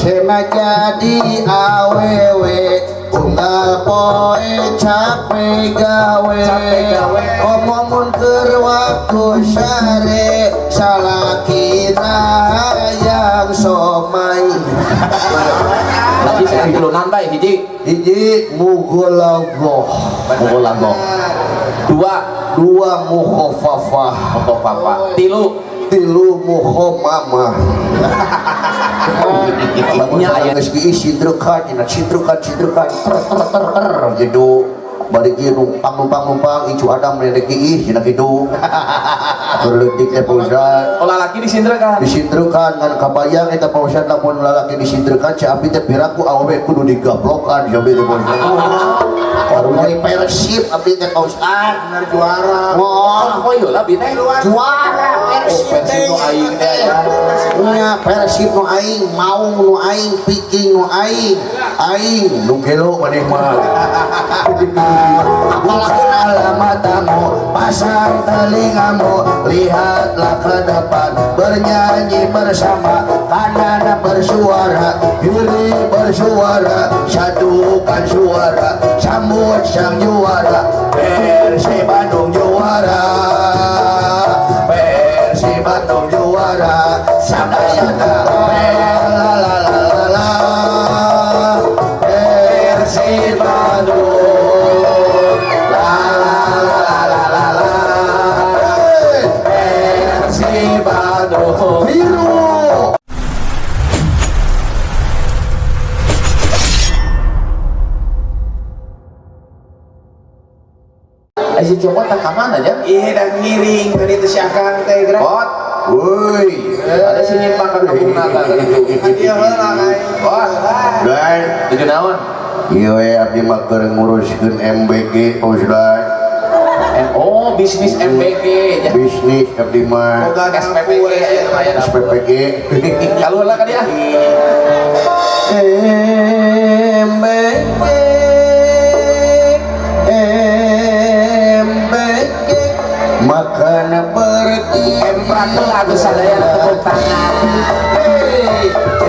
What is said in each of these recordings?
Hesena jadi awewe unggal poe cape gawe. Cape gawe. Komo mun keur waktu sare salakina hayang somai. Lagi saya tilunan bae hiji. Hiji mughaladzah. Mughaladzah. Dua. Dua mukhafafah. Mukhafafah. Tilu. Tilu mukhomamah. Nya aya geus diisindrekan dina cindrekan cindrekan ter ter ter ter gitu bari kieu numpang numpang numpang icu Adam rek kiih dina kitu berleutik teh Pak Ustad. Oh, lalaki disindrekan. Disindrekan ngan kabayang eta Pak Ustad lamun lalaki disindrekan si abdi teh piraku awewe kudu digablokan si abdi teh Pak Ustad. Karunya Persib abdi teh Pak Ustad. Bener juara. Wah, Oh, iya lah bi teh. juara Oh, Persib. Persib nu aing teh ya. Nya Persib nu aing, Maung nu aing, Viking nu aing, aing nu gelo maneh mah. Apalagi matamu, pasang telingamu, lihatlah ke depan, bernyanyi bersama, kanan bersuara, kiri bersuara, satukan suara, sambut sang juara, Persib Bandung juara, Persib Bandung juara, sabda la la la la la, Persib Bandung, la la la la la la, Persib Bandung biru. Eh, si Copot tak ka mana aja? Iya, dan ngiring tadi itu si Akang teh gerak. Bot, Woi, ada si nyimpang ka kampung naga tadi itu. Dia heula kayak. Bot, dan tujuh naon? iya we abdi mah keur nguruskeun MBG Pak Ustad. Oh, bisnis MBG ya. Bisnis abdi mah. Boga SPPG ya, lumayan. SPPG. Kalau lah ka dia. MBG MBG makan bergizi. Emprak lagu sadaya tepuk tangan. Hey, MBG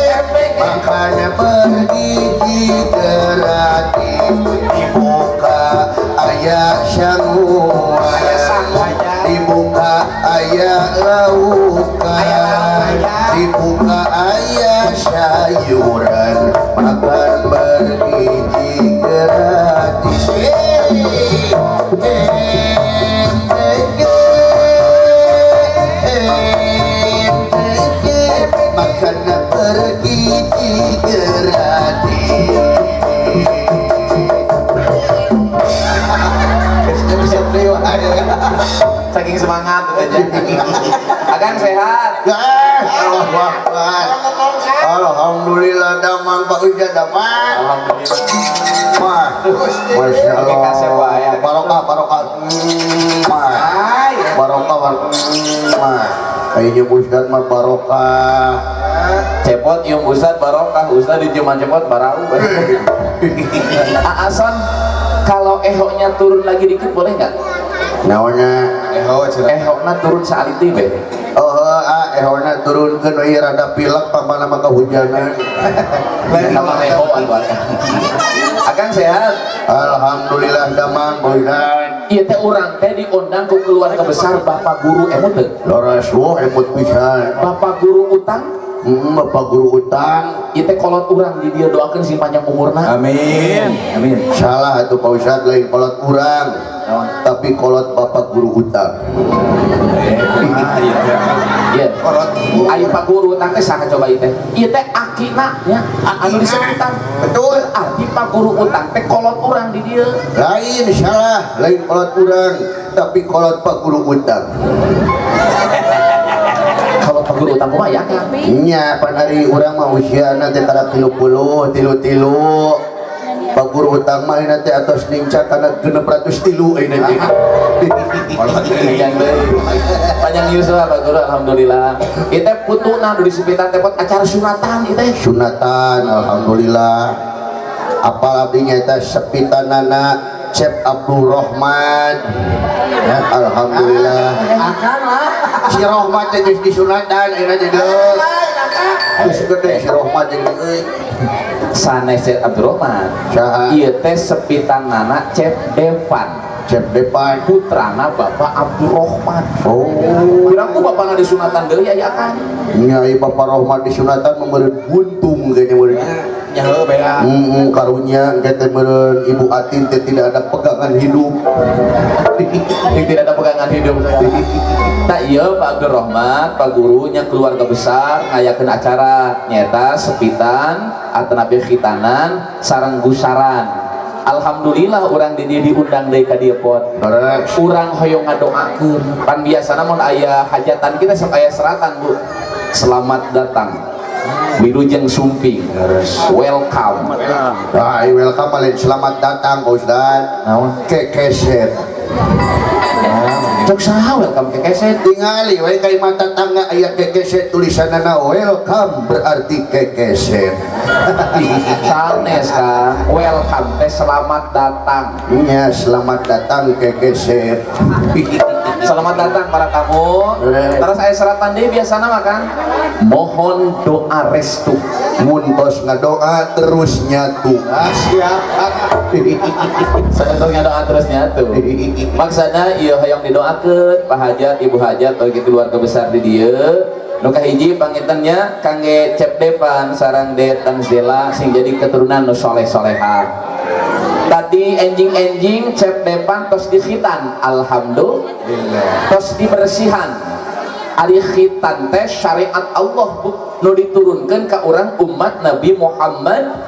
MBG makan bergizi gratis dibuka aya sanguan dibuka aya laukan dibuka aya sayuran makan bergizi gratis. MBG MBG makan bergizi gratis. Saking semangat aja. Akang sehat. Ya, Allahu Akbar. Alhamdulillah damang Pak Ustad damang. Alhamdulillah. Wah, Masya Allah. Barokah, barokah. Wah, barokah, barokah. Kayaknya Ustad mah barokah. Cepot yung Ustad barokah, Ustad diciuman cepot barau. Ason, kalau ehoknya turun lagi dikit boleh nggak? Naonnya? Eho cenah. Ehokna turun saaliti be. Oh, ah, ehona turun ke ieu rada pilek pamana mah kehujanan. Sama eho atuh akang. Akang sehat. Alhamdulillah damang Pak Ustad. Ieu teh urang teh diundang ku keluarga besar Bapak Guru emut teu? Leres wah emut pisan. Bapak Guru utang? Bapak Guru utang. Ieu teh kolot urang di dieu doakeun sing panjang umurna. Amin. Amin. Salah atuh Pak Ustad lain kolot urang. Tapi kolot Bapak Guru utang. Kumaha ieu teh? Iya. Kolot. Ayo Pak Guru utang teh saha coba ieu teh? Ieu teh akina nya anu disebutan. Betul. Berarti Pak Guru utang teh kolot urang di dieu. Lain salah, lain kolot urang, tapi kolot Pak Guru utang. Kalau Pak Guru utang kumaha ya Kang? Nya pan ari urang mah usiana teh kada 30, tilu-tilu. Pak Guru utang mah ayeuna teh atos nincak kana 603 ayeuna teh. Panjang deui. Panjang yuswa Pak Guru alhamdulillah. Ieu teh putuna nu disepitan teh pot acara sunatan ieu teh. Sunatan alhamdulillah. Apal abdi nya eta sepitanana Cep Abdul Rahman. Alhamdulillah. Akang lah. Si Rohmat teh geus disunatan ayeuna teh deuk. Geus gede si Rohmat jeung euy. Sanes Cep Abdurrahman. Saha? Ieu teh sepitanana Cep Devan. Cep Devan putrana Bapak Abdurrahman. Oh. Pirang ku bapana disunatan deui aya akang. Nya ieu Bapak Rohmat disunatan meureun buntung kayaknya meureun. Ya heuh beda. Karunya engke teh meureun Ibu Atin teh tidak ada pegangan hidup. Tidak ada pegangan hidup. Tak iya Pak Abdurrahman, Pak gurunya keluarga besar ngayakeun acara nyeta sepitan atanapi khitanan sareng gusaran. Alhamdulillah urang di dieu diundang deui ka dieu pot. Beres. Urang hoyong ngadoakeun. Pan biasana mun aya hajatan kita sok aya seratan, Bu. Selamat datang. Wilujeng Sumping. Beres. Welcome. Nah, welcome lain selamat datang Pak Ustad. Naon? Kekeset. Cok saha welcome kekeset? Tingali we ka imah tatangga aya kekeset tulisanana welcome berarti kekeset. Sanes Kang, welcome teh selamat datang. Nya selamat datang kekeset. Selamat datang para tamu. Terus aya seratan deui biasana mah Kang. Mohon doa restu. Mun tos ngadoa terus nyatu. Ah, siap. Sanes ngadoa terus nyatu. Maksana ieu hoyong didoakeun Pak Hajat, Ibu Hajat oge keluarga besar di dieu. Nu kahiji pangintennya kangge Cep Devan sareng Det Tanzila sing jadi keturunan nu soleh-solehah. Tadi enjing-enjing Cep Devan tos dikhitan, alhamdulillah. Tos dibersihan. Ari khitan teh syariat Allah bu, nu diturunkeun ka urang umat Nabi Muhammad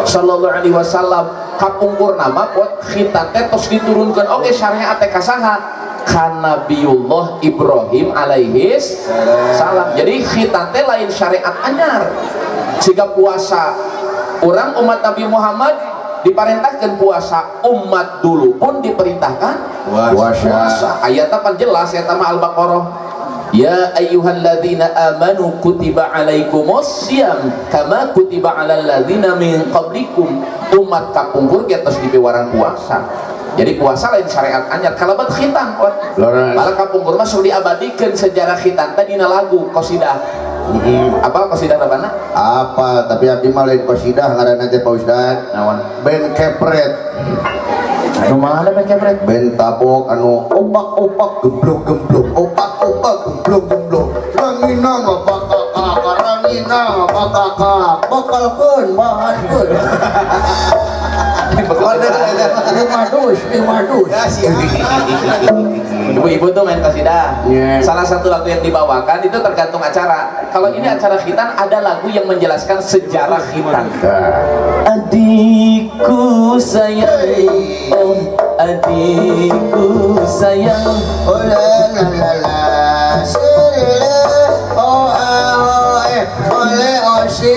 sallallahu alaihi wasallam. Kapungkur nama pot khitan teh tos diturunkeun oge syariat teh ka saha? Ka Nabiullah Ibrahim alaihis salam. Jadi khitan teh lain syariat anyar. Siga puasa urang umat Nabi Muhammad diperintahkan puasa, umat dulu pun diperintahkan puasa. Puasa. Ayatnya pan jelas ya mah Al-Baqarah. Ya ayyuhalladzina amanu kutiba alaikumus syiyam kama kutiba alal ladzina min qablikum. Umat kapungkur ge tos dipiwarang puasa. Jadi puasa lain syariat anyar kalabat khitan. Malah kapungkur mah sok diabadikeun sejarah khitan teh dina lagu qasidah. Apa qasidah apana? Apa, tapi abdi mah lain qasidah ngaranna teh Pak Ustad. Naon? Band kepret. Anu mana band kepret? Band tabok anu opak-opak gemblok-gemblok, opak-opak gemblok-gemblok. Rangina ngabakaka, rangina ngabakaka, bakalkeun bahankeun. Lima dus. Ibu-ibu tuh main qasidah. Yeah. Salah satu lagu yang dibawakan itu tergantung acara. Kalau ini acara khitan ada lagu yang menjelaskan sejarah khitan. Adikku sayang, oh adikku sayang, oh la la la la, sirile, oh ah oh eh, ole oh si,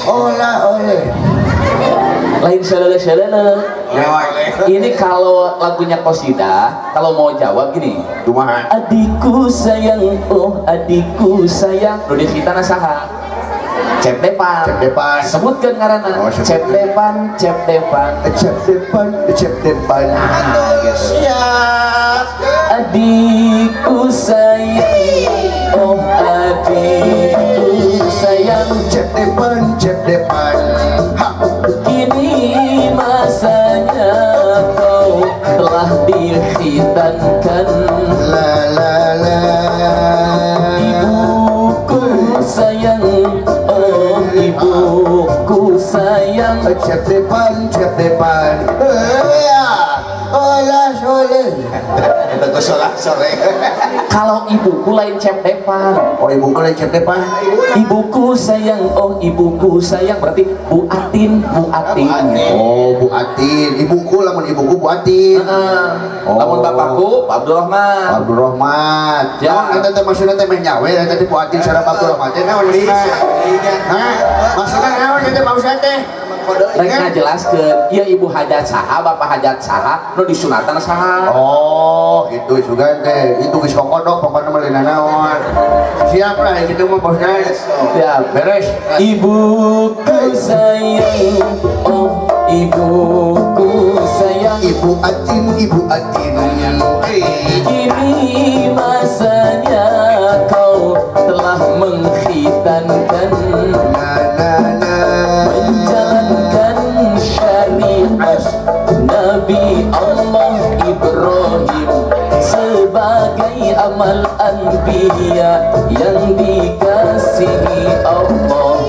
ola ole. Lain shalala shalala. Ini kalau lagunya qasidah, kalau mau jawab gini. Kumaha? Adikku sayang, oh adikku sayang. Nu dihitana saha? Cep Depan. Cep Depan. Sebutkeun ngaranna. Oh, Cep Depan, Cep Depan. Cep Depan, Cep Depan. Nah, gitu. Siap. Adikku sayang, oh adikku sayang. Cep Depan, Cep Depan. Ha. Kini masanya kau telah dikhitankan. La la la. Ibuku sayang, oh ibuku sayang. Cep Depan, Cep Depan. Olah soleh. Itu sholat sore. Kalau ibuku lain Cep Depan. Oh ibuku lain Cep Depan. Ibuku sayang, oh ibuku sayang. Berarti Bu Atin, Bu Atin. Oh Bu Atin, ibuku lamun ibuku Bu Atin. Oh. Lamun bapakku Pak Abdurrahman. Abdurrahman. Ya. Naon eta teh maksudna teh meh nyawe eta teh Bu Atin sareng Pak Abdurrahman teh naon maksudna? Hah? Maksudna naon eta Pak Ustad teh? Rek ngajelaskeun, ieu ibu hajat saha, bapak hajat saha, nu disunatan saha. Oh, gitu sugan teh. Itu geus kokodok pokona mah lain naon. Siap lah gitu mah Pak Ustad. Siap. Beres. Ibuku sayang, oh ibuku sayang. Ibu Atin, Ibu Atin. Kini masanya kau telah mengkhitankan, Na na na. Menjalankan syariat Nabi Allah Ibrahim sebagai amal anbiya yang dikasihi Allah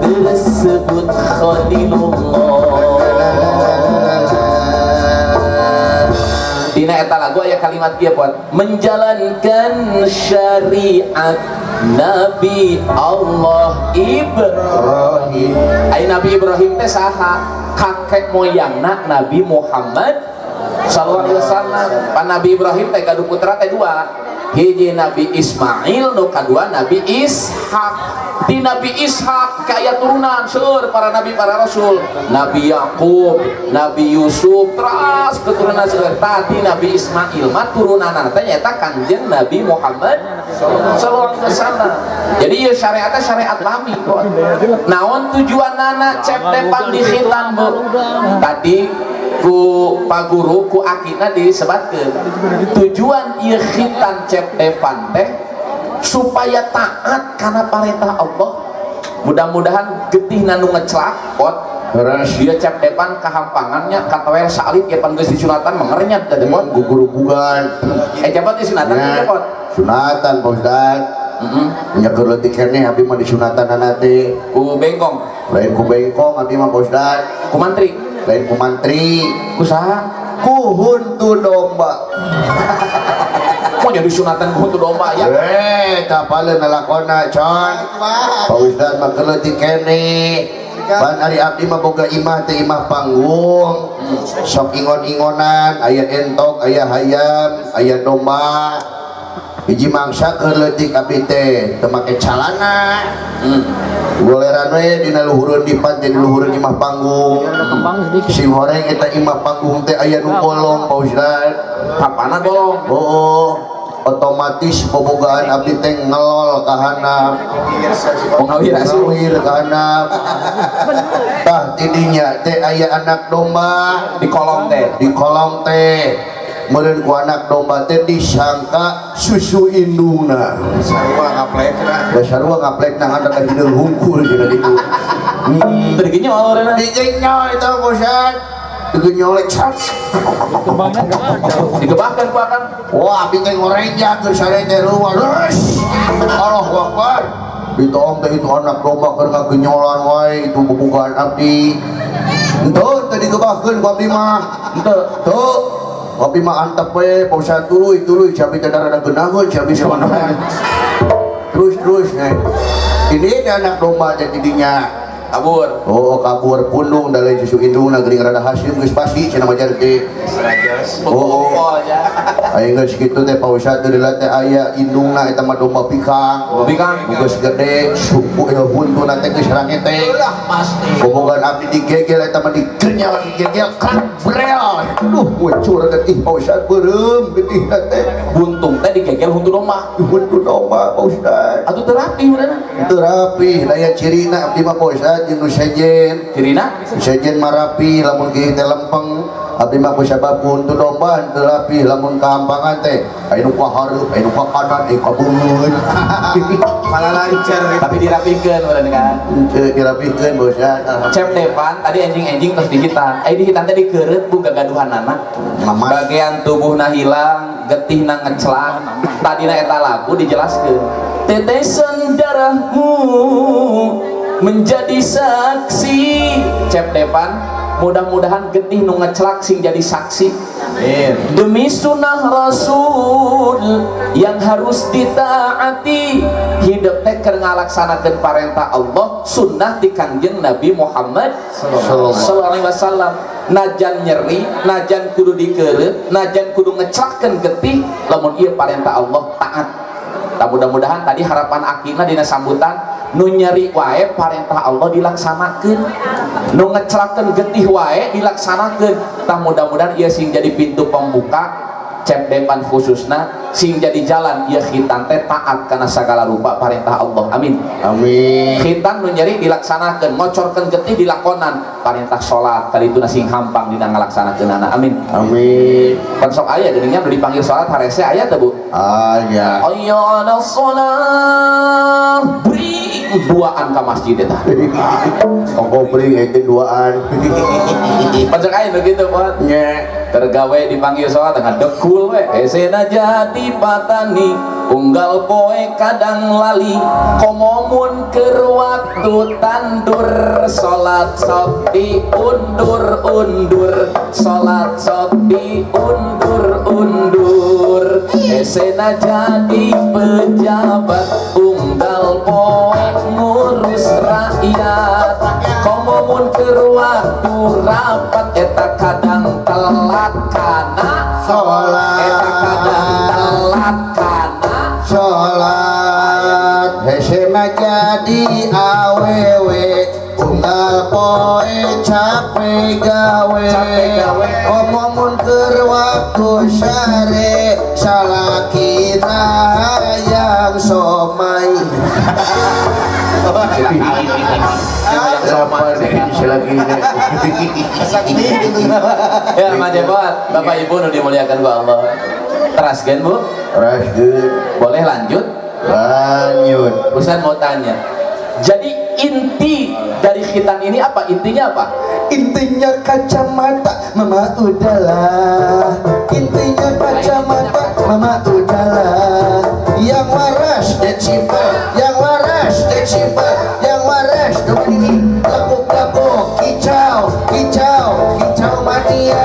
tersebut Khalilullah. Dina eta lagu aya kalimat kieu pot, menjalankan syariat Nabi Allah Ibrahim. Ai Nabi Ibrahim teh saha? Kakek moyangna Nabi Muhammad sallallahu alaihi wasallam. Pan Nabi Ibrahim teh gaduh putra teh dua. Hiji Nabi Ismail, nu kadua Nabi Ishak. Di Nabi Ishak kaya turunan seueur para nabi para rasul. Nabi Yakub, Nabi Yusuf, terus keturunan seueur. Tadi Nabi Ismail mah turunanna teh nyaeta Kanjeng Nabi Muhammad sallallahu alaihi wasallam. Jadi ieu syariatnya syariat lami kok. Naon tujuanana cep depan di khitan Bu? Tadi ku Pak Guru ku akina disebatkeun. Tujuan ieu khitan cep depan teh supaya taat kana parentah Allah. Mudah-mudahan getihna nu ngeclak pot. Dia cep depan kahampangannya katoel salib ya pan geus disunatan mengernyat teh pot. Gugurugugan. Jabat disunatan teh pot. Sunatan Pak Ustad. Nya keur leutik keneh abdi mah disunatan teh. Ku bengkong. Lain ku bengkong abdi mah Pak Ustad. Ku mantri. Lain ku mantri. Ku saha? Ku huntu domba. Mau jadi sunatan ku huntu domba ya? Tapaleun lalakona con. Pak Ustad mah keur leutik keneh. Pan ari abdi mah boga imah teh imah panggung. Sok ingon-ingonan, aya entok, aya hayam, aya domba. Hiji mangsa keur leutik abdi teh teu make calana. Goleran we dina luhureun dipan teh di luhureun imah panggung. Sing horeng eta imah panggung teh aya nu bolong Pak Ustad. Papana bolong? Oh, otomatis bobogaan abdi teh ngelol ka handap. Ngawir asuh. Ngawir ka handap. Tah tidinya teh aya anak domba di kolong teh. Di kolong teh. Meureun ku anak domba teh disangka susu indungna. Sarua ngaplekna. Da sarua ngaplekna ngan da hideung hungkul cenah ditu. Teu digenyol urang. Digenyol eta Pak Ustad. Digenyol cat. Digebahkeun ku akang. Wah, abdi teh ngorenjak keur sare teh reuwas. Allahu Akbar. Ditoong teh itu anak domba keur ngagenyolan wae itu bobogaan abdi. Henteu teh digebahkeun ku abdi mah. Henteu. Teu. Abdi mah antep we, Pak Ustad tuluy tuluy cabi teh darah geunaheun cabi sawana. Terus terus nih. Ini teh anak domba teh tidinya. Kabur. Oh, kabur pundung da lain susu indungna geuning rada haseum geus pasti cenah majar teh. Oh, aing geus kitu teh Pak Ustad teh teh aya indungna eta mah domba pikang. Domba pikang geus gede suku huntuna teh geus rangete. Ulah pasti. Bobogan abdi digegel eta mah digenyal digegel kan brel. Duh, muncur getih Pak Ustad beureum getihna teh. Buntung teh digegel huntu domba. Huntu domba Pak Ustad. Atuh teu rapi urangna. Teu rapi, daya cirina abdi mah Pak Ustad jeung nu sejen. Cirina? Sejen mah rapi lamun kieu teh lempeng. Abdi mah ku sabab huntu domba teu rapi lamun kahampangan teh aya nu ka hareup, aya nu ka kanan, aya ka beungeut. Malah lancar gitu. Tapi dirapihkeun urang kan. Henteu dirapihkeun Pak Ustad. Cep depan tadi enjing-enjing terus dihitan. Aya dihitan teh dikeureut bu gagaduhanana. Bagian tubuhna hilang, getihna ngeclak. Tadina eta lagu dijelaskeun. Tetesan darahmu menjadi saksi. Cep depan mudah-mudahan getih nu ngeclak sing jadi saksi. Amin. Demi sunnah Rasul yang harus ditaati, hidup teh keur ngalaksanakeun parentah Allah, sunnah ti Kangjeng Nabi Muhammad sallallahu alaihi wasallam. Najan nyeri, najan kudu dikeureut, najan kudu ngeclakeun getih, lamun ieu parentah Allah taat. Nah, mudah-mudahan tadi harapan akina dina sambutan nu nyeri wae parentah Allah dilaksanakeun, nu ngeclakeun getih wae dilaksanakeun. Tah mudah-mudahan ieu sing jadi pintu pembuka Cep Depan khususna sing jadi jalan ieu khitan teh taat kana sagala rupa parentah Allah. Amin. Amin. Khitan nu nyeri dilaksanakeun, ngocorkeun getih dilakonan, parentah salat kali itu sing hampang dina ngalaksanakeunana. Amin. Amin. Pan sok aya geuning nya nu dipanggil salat harese aya teu, Bu? Aya. Hayya 'alas shalah. Bring duaan ka masjid eta. Ongko bring itu duaan. Pan sok aya nu kitu, Pak. Nya. Tergawe dipanggil sholat ngadekul we hesena jadi patani unggal poe kadang lali komo mun keur waktu tandur salat sok diundur-undur salat sok diundur-undur hesena jadi pejabat unggal poe ngurus rakyat komo mun keur waktu rapat eta kadang telat kana Salat. Eta kadang telat kana Salat hesena jadi awewe unggal poe capek gawe. Capek gawe. Komo mun keur waktu sare salakina hayang somai. Silakan. Ya, Mas Jepot, Bapak Ibu nu dimuliakan ku Allah. Teraskeun, Bu? Teraskeun. Boleh lanjut? Lanjut. Ustaz mau tanya. Jadi inti dari khitan ini apa? Intinya apa? Intinya kacamata mama udahlah. Intinya kacamata mama udahlah. Yang waras desibel, yang waras desibel, yang waras ini lekuk-lekuk kicau, kicau, kicau mania,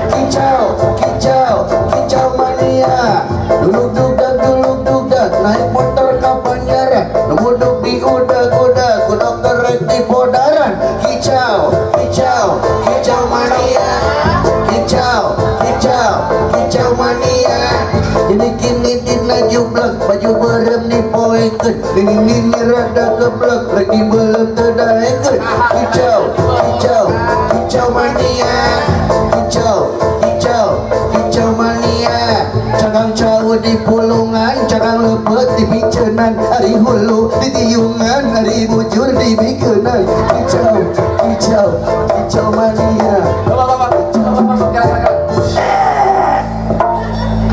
kicau, kicau, kicau mania. Duluk dudak, duluk dudak, naik motor ke Banjaran, duduk di udak-udak, kudok kerek di Podaran, kicau, kicau, kicau mania, kicau, kicau, kicau mania. Jadi kini dina jublek, baju berem dipoekeun, nini nini rada geblek, lagi belum terdaekeun. Kicau, kicau, kicau mania, kicau, kicau, kicau mania. Cakang cau di pulungan, cakang lepet di picenan, ari hulu di tiungan, ari bujur di bikenan. Kicau, kicau, kicau mania.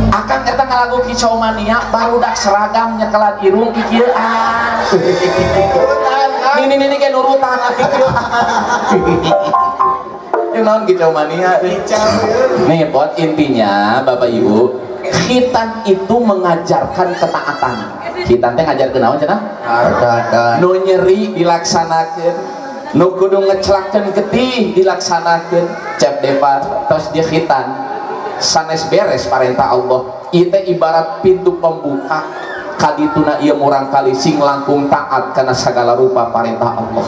Akang eta ngalagu kicau mania barudak seragam nyekelan irung kikieuan. Nini nini ge nurutan kikieuan. Ini naon kicau mania? Nih pot intinya Bapak Ibu, khitan itu mengajarkan ketaatan. Khitan teh ngajarkeun naon cenah? Ketaatan. Nu nyeri dilaksanakeun, nu kudu ngecelakeun getih dilaksanakeun. Cep Depa tos di khitan sanes beres parentah Allah. Ieu teh ibarat pintu pembuka kadituna ieu murang kali sing langkung taat kana sagala rupa parentah Allah.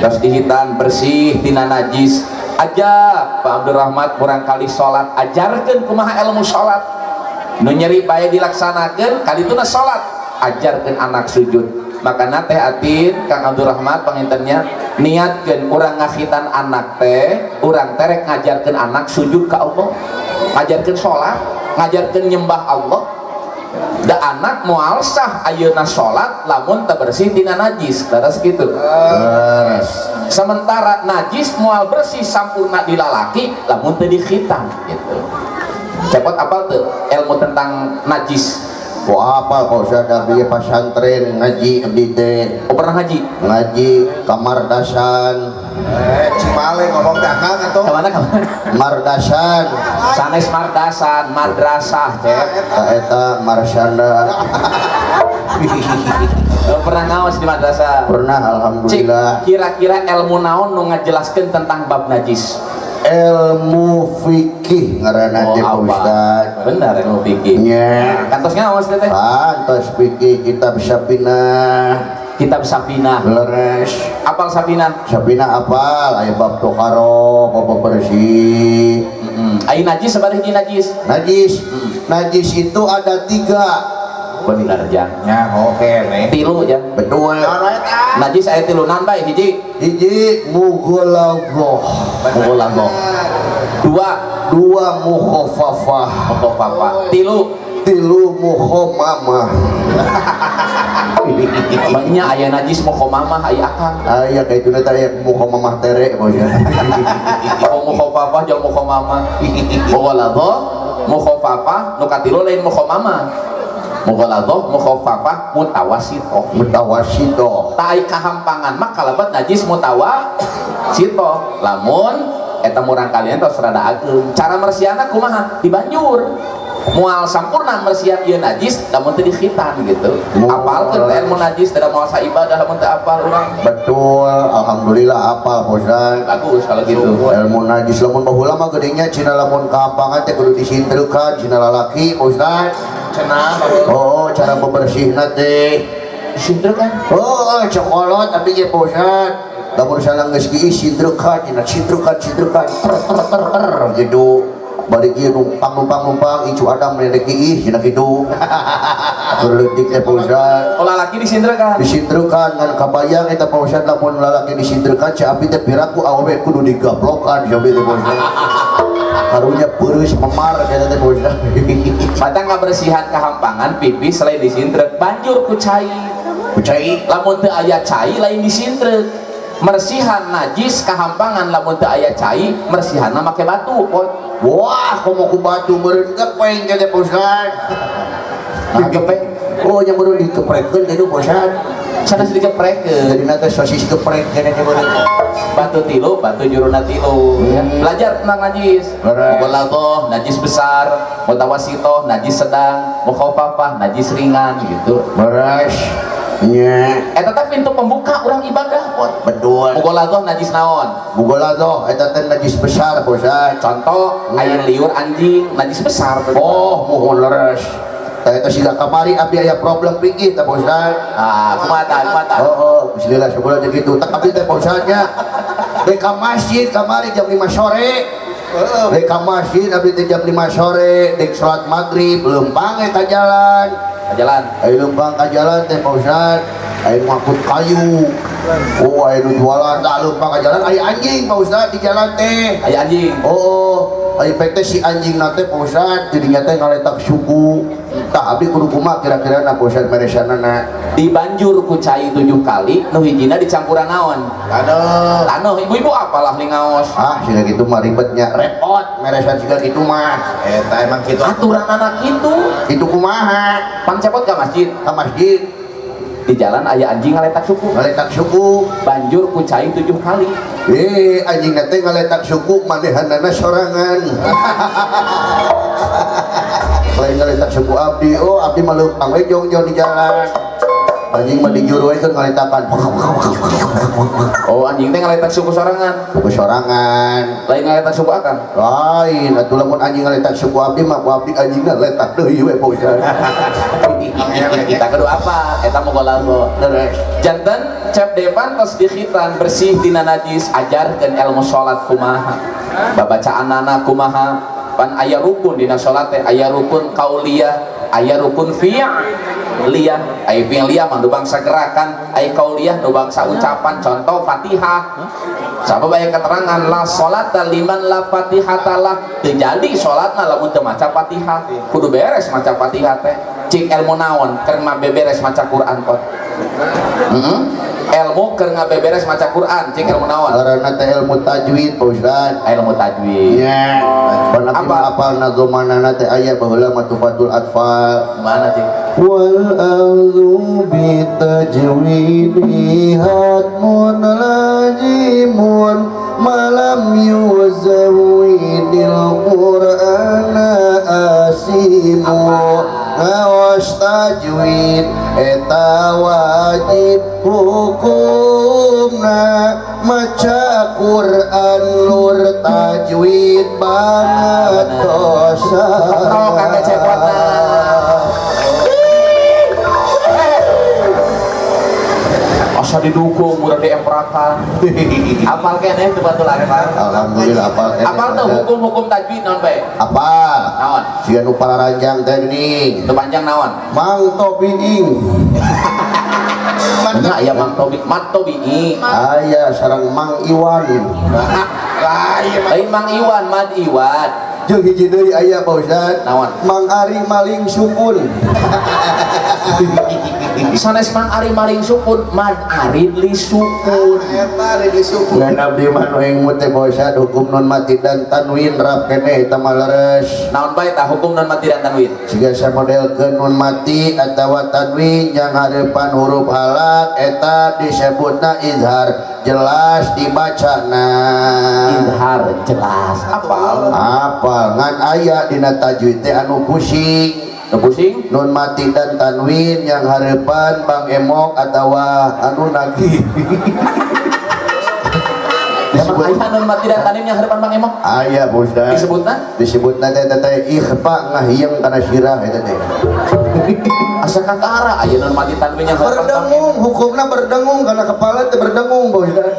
Tos dihitan bersih tina najis. Ajak Pak Abdurrahmat murang kali salat, ajarkeun kumaha ilmu salat. Nu nyeri bae dilaksanakeun kadituna salat, ajarkeun anak sujud. Makana teh Atin Kang Abdurrahmat pangintennya niatkeun urang ngakhitan anak teh, urang terek ngajarkeun anak sujud ka Allah, ngajarkeun salat, ngajarkeun nyembah Allah. Da anak moal sah ayeuna salat lamun teu bersih tina najis, leres kitu. Leres. Sementara najis moal bersih sampurna di lalaki lamun teu dikhitan gitu. Cepot apal teu ilmu tentang najis? Wah apa kok saya abdi pasantren ngaji abdi teh. Oh pernah ngaji? Ngaji kamardasan. Cimale ngomong teh akang atuh. Kamana kamana? Mardasan. Sanes mardasan, madrasah, Cep. Eta marsanda. Oh, pernah ngaos di madrasah? Pernah, alhamdulillah. Cik, kira-kira ilmu naon nu ngajelaskeun tentang bab najis? Ilmu fikih ngaranna teh Pak Ustad. Benar ilmu fikih. Nya. Kantos ngaos teh teh? Kantos fikih kitab Safinah. Kitab Safinah. Leres. Apal Safinah? Safinah apal, aya bab toharo, bab bersih. Ai najis sabaraha hiji najis? Najis. Najis itu ada 3. Bener jang. Ya oke nih. Tilu jang. Betul. Najis aya tilu naon bae hiji? Hiji mughaladzah. Mughaladzah. Dua. Dua mukhafafah. Mukhafafah. Tilu. Tilu mukhomamah. Banyak aya najis mukhomamah aya akang. Aya ka itu teh aya mukhomamah tere bosnya. Oh mukhafafah jeung mukhomamah. Mughaladzah, mukhafafah nu katilu lain mukhomamah. Mughaladzah, mukhafafah, mutawasitoh. Mutawasitoh. Tai kahampangan mah kalabat najis mutawasitoh. Lamun eta murang kalian tos rada ageung. Cara mersiana kumaha? Dibanjur. Moal sampurna mersian ieu najis lamun teu dikhitan gitu. Apalkeun teh ilmu najis tidak moal saibadah lamun teu apal urang. Betul, alhamdulillah apal Ustaz. Bagus kalau gitu. Ilmu najis lamun baheula mah gedenya cina lamun kahampangan teh kudu disintrukan cina lalaki Ustaz. Cenah. Oh, cara bebersihna teh disintrukan. Oh, cokolot abdi ge Ustaz. Lamun salah geus kieu sintrukan, cina sintrukan sintrukan ter ter ter ter gitu. Bari kieu numpang numpang numpang icu Adam nenek kieu cina kitu. Berleutik teh Ustaz. Oh, lalaki disintrukan. Disintrukan ngan kabayang eta Pak Ustaz lamun lalaki disintrukan ceu abdi teh piraku awewe kudu digablokan ceu abdi teh Pak Ustaz. Karunya peureus memar eta teh Pak Ustaz. Batang kabersihan kahampangan pipis selain disintrek banjur ku cai. Ku cai. Lamun teu aya cai lain disintrek. Mersihan najis kahampangan lamun teu aya cai mersihanna make batu. Wah, komo ku batu meureun gepeng teh Pak Ustaz. Nah, gepeng. Oh, nya meureun dikeprekeun teh Pak Ustaz. Sanes dikeprekeun. Jadi teh sosis geprek teh meureun. Batu tilu, batu juruna tilu. Belajar tentang najis. Mughaladzah, najis besar, mutawasitoh, najis sedang, mukhafafah, najis ringan gitu. Beres. Nya. Eta teh pintu pembuka urang ibadah, pot. Betul. Mughaladzah najis naon? Mughaladzah eta teh najis besar, Pak Ustaz. Contoh, air liur anjing, najis besar. Oh, mohon leres. Tah eta siga kamari abdi aya problem pikir tah Pak Ustaz. Ah, kumaha tah, kumaha tah? Oh, bismillah sebulan jeung kitu. Tah abdi teh Pak Ustaz nya. Rek ka masjid kamari jam 5 sore. Rek ka masjid abdi teh jam 5 sore, rek salat maghrib leumpang ka jalan. Ka jalan. Aya leumpang ka jalan teh Pak Ustaz. Aya ngangkut kayu. Oh, aya nu jualan tah leumpang ka jalan aya anjing Pak Ustaz di jalan teh. Aya anjing. Oh, aya pek teh si anjing na teh Pak Ustaz jadinya teh ngaletak suku. Tah abdi kudu kumaha kira-kira na Pak Ustaz meresanana. Dibanjur ku cai 7 kali nu hijina dicampuran naon? Taneuh. Taneuh ibu-ibu apalah ning ngaos. Ah, siga kitu mah ribetnya, repot meresan siga kitu mah. Eta emang kitu. Aturanana kitu. Kitu kumaha? Pangcepot ka masjid. Ka masjid. Di jalan aya anjing ngaletak suku. Ngaletak suku. Banjur ku cai 7 kali. Anjing teh ngaletak suku manehanana sorangan. Lain ngaletak suku abdi, oh abdi mah leumpang we jongjon di jalan. Anjing mah dijuru we keur ngaletakan. Oh, anjing teh ngaletak suku sorangan. Suku sorangan. Lain ngaletak suku akang. Lain, atuh lamun anjing ngaletak suku abdi mah ku abdi anjingna letak deui we Pak Ustaz. Kita kudu apa? Eta mughaladzah. Leres. Janten cep depan tos dikhitan bersih tina najis, ajarkeun ilmu salat kumaha. Babacaanana kumaha. Pan aya rukun dina salat teh, aya rukun qauliyah, aya rukun fi'liyah. Aya fi'liyah mah nu bangsa gerakan, aya qauliyah nu bangsa ucapan, contoh Fatihah. Sabab aya keterangan la salata liman la fatihata lah, teu jadi salatna lamun teu maca Fatihah. Kudu beres maca Fatihah teh. Cik ilmu naon keur ngabeberes maca Quran pot. Ilmu keur ngabeberes maca Quran, cik ilmu naon? Karena teh ilmu tajwid Pak Ustaz. Ilmu tajwid. Nya. Pan abdi mah apal nazomanana teh aya baheula mah Tufatul Atfal. Mana cik? Wal a'udzu bi tajwidi hatmun lazimun malam yuzawwidil Qur'ana asimu. Ngaos tajwid eta wajib hukumna maca Quran lur tajwid banget dosa. Oh, kakek cepotna. Asa didukung murah diemprakan. Apal keneh teu batul apal. Alhamdulillah apal keneh. Apal teu hukum-hukum tajwid naon bae? Apal. Naon? Siga nu pararanjang teh geuning. Nu panjang naon? Mang Tobiing. Nya aya Mang Tobi, Mat Tobiing. Aya sareng Mang Iwan. Lain Mang Iwan, Mad Iwan. Jeung hiji deui aya Pak Ustad. Naon? Mang Ari maling sukun. Sanes Mang Ari maling sukun, Mad Ari li sukun. Eta Ridley sukun. Ngan abdi mah nu engmut teh Pak Ustad hukum nun mati dan tanwin rap keneh eta mah leres. Naon bae tah hukum nun mati dan tanwin? Siga samodelkeun nun mati atawa tanwin yang hareupan huruf halak eta disebutna izhar jelas dibacana. Izhar jelas. Apal? Apal ngan aya dina tajwid teh anu pusing. Nu pusing? Nun mati dan tanwin yang hareupan Bang Emok atawa anu nagih. Emang aya nun mati dan tanwin yang hareupan Bang Emok? Aya Pak Ustad. Disebutna? Disebutna teh teh ikhfa ngahieung kana sirah eta teh. Asa kakara aya nun mati tanwin yang hareupan Bang Emok. Berdengung, hukumna berdengung kana kepala teh berdengung Pak Ustad.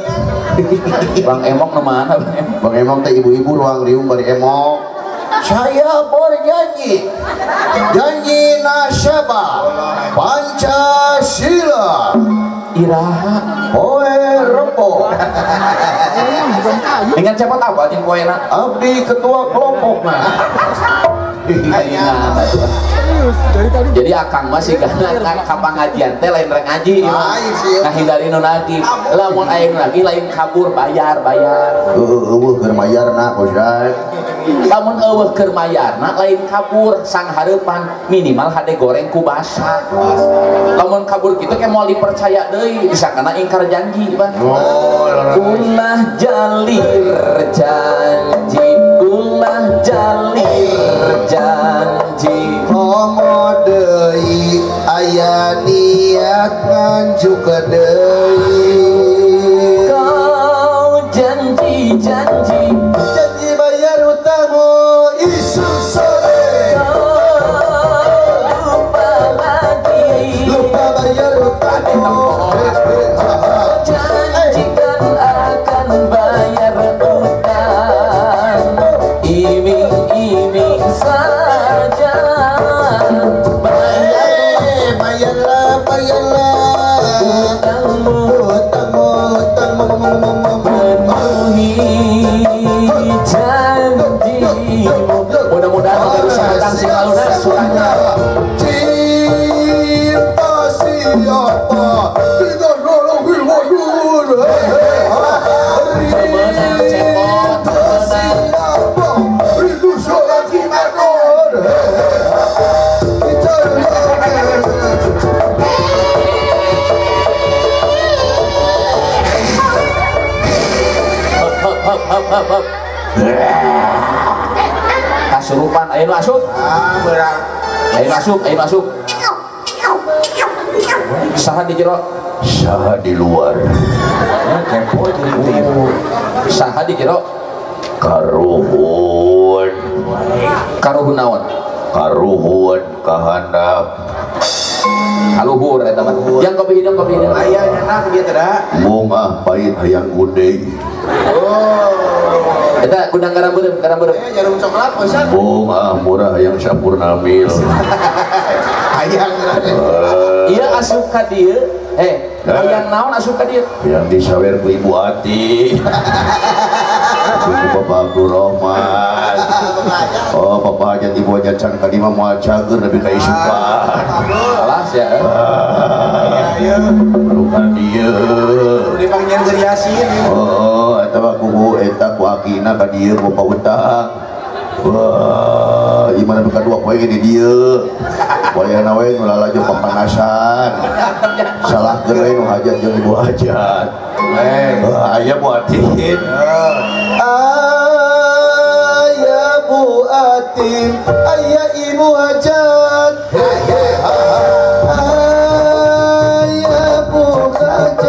Bang Emok nu mana Bang Emok? Bang Emok teh ibu-ibu ruang riung bari emok. Saya berjanji, janji nasabah Pancasila. Iraha poe rebo. Dengan cepat apa jeung poena? Abdi ketua kelompokna. Jadi akang mah sigana ka pangajian teh lain rek ngaji ieu mah. Ngahindari nu nagih. Lamun aya nu nagih lain kabur bayar bayar. Heueuh eueuh keur mayarna Pak Ustad. Lamun eueuh keur mayarna lain kabur sang hareupan minimal hade goreng ku basa. Lamun kabur kitu ke moal dipercaya deui disangkana ingkar janji Bang. Ulah jalir janji, ulah jalir janji. Komo deui aya niat nganjuk deui. Kau janji janji janji bayar utangmu isuk sore. Kau lupa lagi lupa bayar utangmu. Janjikan akan bayar utang. Iming-iming saja bayar. Bayarlah bayarlah utangmu utangmu utangmu penuhi janjimu. Mudah-mudahan tidak usah utang sing lunas utangnya. Cinta siapa tidak nolongi wadur. Menang cepot menang. Siapa rindu sholat kimanor. Hop hop hop hop hop. Kasurupan ayo masuk. Ah beurang. Ayo masuk, ayo masuk. Saha di jero? Saha di luar. Kepo jadi teu. Saha di jero? Karuhun. Karuhun naon? Karuhun kahandap. Kaluhur eta mah. Yang kopi hidung kopi hidung. Aya nyenak dia teh da. Mungah pahit hayang gudeg. Oh. Eta gudang garam beureum, garam beureum. Jarum coklat Pak Ustad. Mungah murah hayang sampurna mil. Hayang. Ieu asup ka dieu. Hayang naon asup ka dieu? Yang disawer ku Ibu Ati. Ku Bapak Abdurrahman. Oh, Bapak Hajat Ibu Hajat can ka dieu mah moal cager nepi ka isupan. Alah sia. Ieu Perlu ka dieu. Dipanggil keur Yasin. Oh, eta mah kubu eta ku akina ka dieu ku Bapak utang. Wah, imana nu kadua poe di dieu. Wayahna we nu lalajo papanasan. Salahkeun we nu hajat jeung ibu hajat. Wah, aya Bu Atin. Aya Bu Atin, aya Ibu Hajat. Aya Bu Hajat.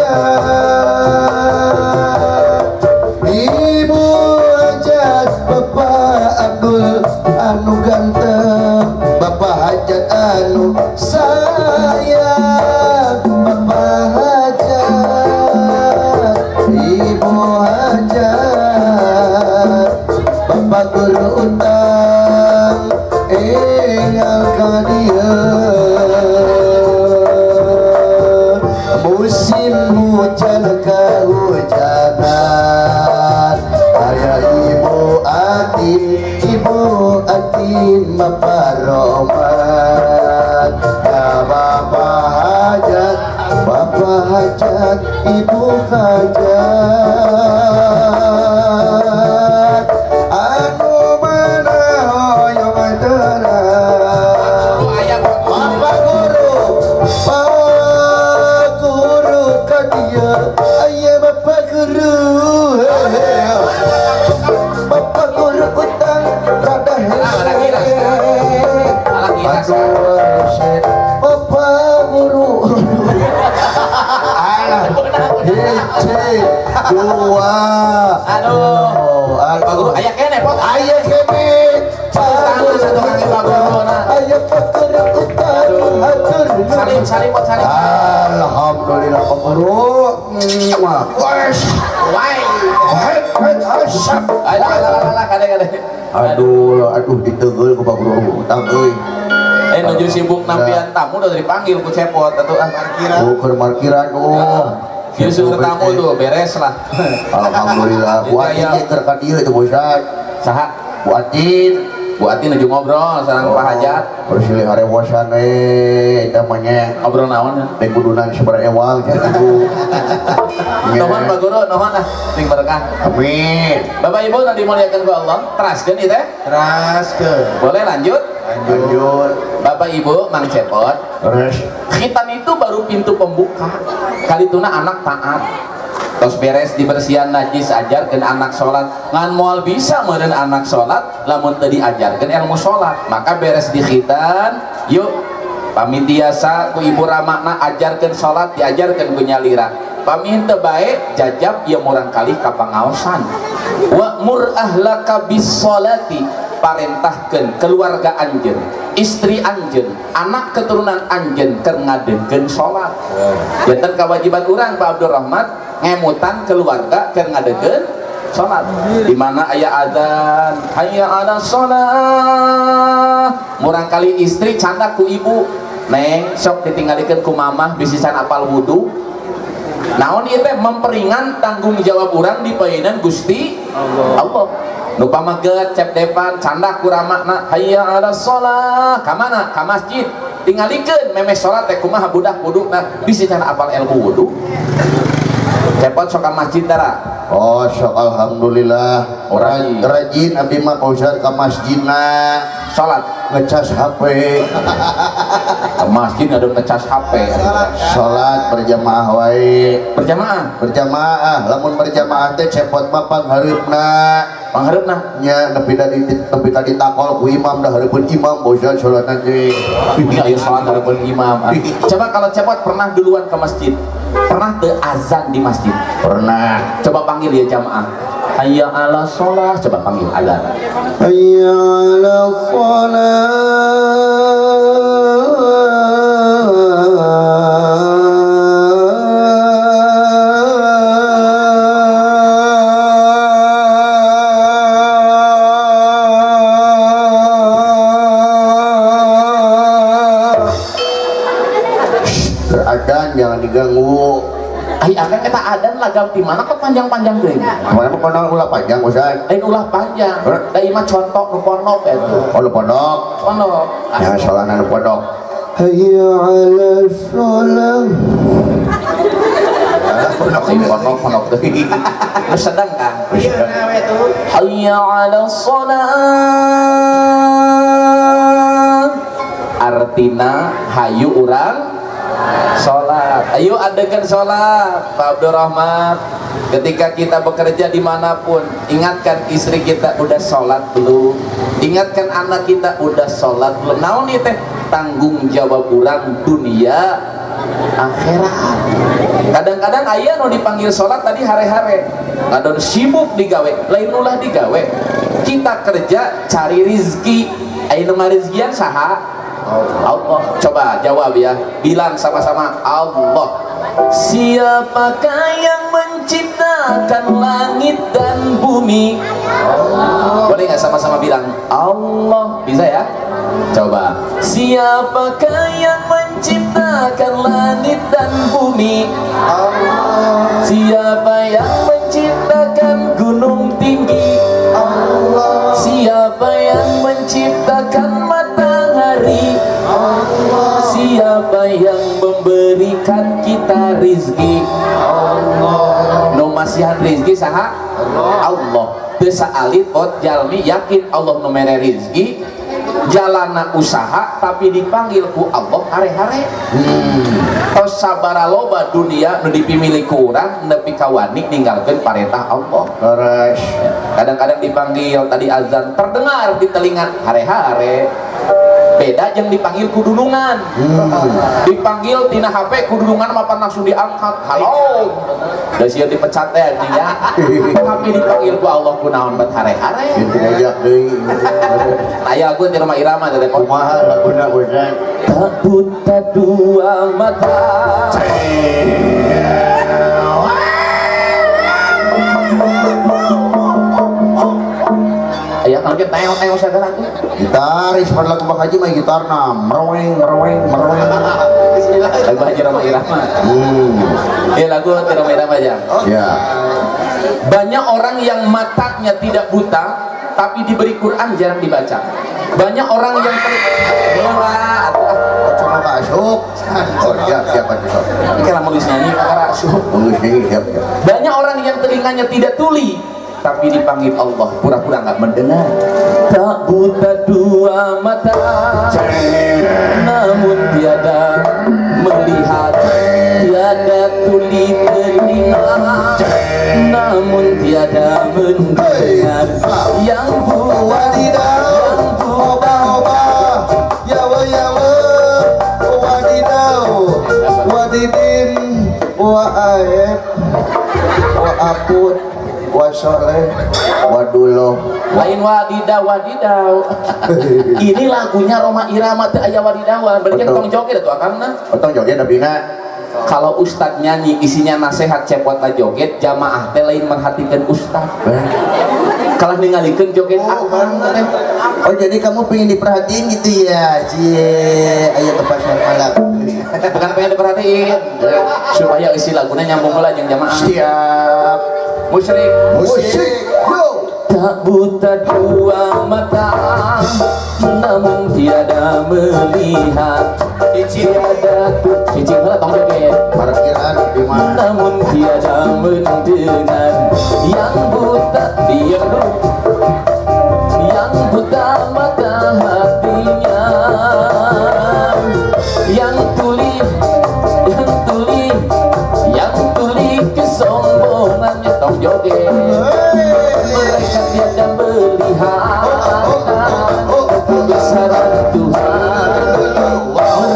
Ibu Hajat, Bapak Abdul anu ganteng, Bapak Hajat anu sayang, Bapak Hajat, Ibu Hajat, Bapak guru utang, enggal ka dieu. Musim hujan kehujanan, aya hajat ibu hajat anu mana hoyong terang. Bapak guru, Pak guru ka dieu aya bapak guru, bapak guru utang rada hese, aduh hese bapak guru. Alah hece dua, Aduh, Pak guru aya keneh pot, aya keneh Pak guru, aya pak guru utang hatur. Salim salim pot salim. Alhamdulillah Pak guru. Wes Wai. Aduh, Aduh, kade. aduh ditegeul ku Pak guru utang euy. Nuju sibuk nampian tamu udah dipanggil ku Cepot atuh ah. Parkiran. Oh, keur parkiran oh. Ieu tamu tuh beres lah. Alhamdulillah. Bu Atin ge keur ka dieu teh Ustaz. Saha? Bu Atin. Bu Atin nuju ngobrol sareng Pak Hajat. Bersilih harewosan eta mah nya. Ngobrol naon? Teh kudunan sabaraha ewang cenah. Nuhun Pak Guru, nuhun ah, sing berkah. Amin. Bapak Ibu nu dimuliakan ku Allah, teraskeun ieu teh? Teraskeun. Boleh lanjut? Lanjut. Bapak Ibu, Mang Cepot. Terus. Khitan itu baru pintu pembuka. Kalituna anak taat. Tos beres dibersihan najis, ajarkeun anak sholat. Ngan moal bisa meureun anak sholat lamun teu diajarkeun ilmu sholat. Maka beres di khitan, yuk pamit tiasa ku ibu ramakna ajarkeun sholat, diajarkeun ku nyalira. Pamit teu bae jajab ieu murang kali ka pangaosan. Wa'mur ahlaka bis sholati, parentahkeun keluarga anjeun, istri anjeun, anak keturunan anjeun keur ngadeungkeun salat. Janten kewajiban urang Pak Abdul Rahmat ngemutan keluarga keur ngadeungkeun salat. Di mana aya adzan, hayya 'alas shalah. Murang kali istri candak ku ibu, neng sok ditinggalikeun ku mamah bisisan apal wudu. Naon ieu teh memperingan tanggung jawab urang di painan Gusti Allah. Allah. Nu pamaget cep depan candak ku ramakna hayya 'alas shalah, ka mana? Ka masjid. Tingalikeun memeh salat teh kumaha budak wuduna bisi can apal ilmu wudu. Cepot sok ka masjid tara. Oh, sok alhamdulillah. Rajin abdi mah Pak ka masjidna. Salat ngecas HP. Ke masjid ada ngecas HP. Salat berjamaah wae. Berjamaah. Berjamaah, lamun berjamaah teh cepot mah panghareupna. Panghareupna nya nepi tadi takol ku imam dah hareupeun imam bosan salatna teh. Nya ieu salat hareupeun imam. Coba kalau cepot pernah duluan ke masjid. Pernah teu azan di masjid? Pernah. Coba panggil ya jamaah. Hayya 'alas shalah, coba panggil azan. Hayya 'alas shalah. Adan jangan diganggu. Ai akang eta adan lagam di mana kok panjang-panjang deui? Mana mah kono ulah panjang Ustaz. Lain ulah panjang. Da ieu mah contok nu pondok eta. Oh nu pondok. Pondok. Ya salahna nu pondok. Hayya 'alas shalah. Pondok pondok pondok deui. Nu sedang kan. Hayya 'alas shalah. Artina hayu urang sholat. Ayo adegan sholat Pak Abdul Rahmat. Ketika kita bekerja dimanapun, ingatkan istri kita udah sholat belum, ingatkan anak kita udah sholat belum. Naon ieu teh tanggung jawab urang dunia akhirat. Kadang-kadang aya nu dipanggil sholat tadi hare-hare, ngadon sibuk digawe, lain ulah digawe. Kita kerja cari rizki, aya nu ngarizkian saha? Allah. Coba jawab ya, bilang sama-sama Allah. Siapakah yang menciptakan langit dan bumi? Allah. Boleh nggak sama-sama bilang Allah? Bisa ya? Coba. Siapakah yang menciptakan langit dan bumi? Allah. Siapa yang menciptakan gunung tinggi? Allah. Siapa yang menciptakan matahari? Allah. Siapa yang yang memberikan kita rizki? Allah. Nu masihan rizki saha? Allah. Allah. Teu saalit ot jalmi yakin Allah nu mere rizki, jalana usaha tapi dipanggil ku Allah hare-hare. Tos sabara loba dunia nu dipimilih ku urang nepi ka wani ninggalkeun parentah Allah. Leres. Kadang-kadang dipanggil tadi azan terdengar di telinga hare-hare. Beda jeung dipanggil ku dulungan. Dipanggil tina HP ku dulungan mapan langsung diangkat. Halo. Da sia dipecat teh anjing ya. Tapi dipanggil ku Allah ku naon bet hare-hare. Inti ngajak deui. Aya lagu di Rhoma Irama teh kumaha laguna Ustaz? Tak buta dua mata. Aya kan ge teong-teong sagala tuh. Gitaris pada lagu Bang Haji mah gitarna merweng merweng merweng. Lagu Haji Rhoma Irama. Ya lagu Rhoma Irama aja. Ya. Banyak orang yang matanya tidak buta tapi diberi Quran jarang dibaca. Banyak orang yang asup. Oh siap siap asup. Ini kalau mau nyanyi kakak asup. Siap, siap. Banyak orang yang telinganya tidak tuli tapi dipanggil Allah pura-pura nggak mendengar. Tak buta dua mata namun tiada melihat, tiada tuli telinga namun tiada mendengar. Yang wadidaw, oba-oba, yawa yawa, wadidaw, wadidin, wa aep, wa apun, wa soleh, waduloh. Lain wadidaw wadidaw. Ini lagunya Rhoma Irama teu aya wadidawan. Berarti tong joget atuh akangna. Tong joget abina. Kalau ustad nyanyi isinya nasehat cepot joget, jamaah teh lain merhatikan ustad. Kalah ningalikeun joget akang. Oh jadi kamu pengen diperhatiin gitu ya? Cie, ayo ke pasar malam. Bukan pengen diperhatiin, supaya isi lagunya nyambung heula jeung jamaah. Siap. Musyrik. Musik. Yo. Tak buta dua mata namun tiada melihat, tiada cicing heula tong joget. Parkiran di mana? Namun tiada mendengar. Yang buta diam dulu. Yang buta mata hatinya, yang tuli, yang tuli, yang tuli kesombongannya tong joget. Mereka tiada melihat kebesaran Tuhan,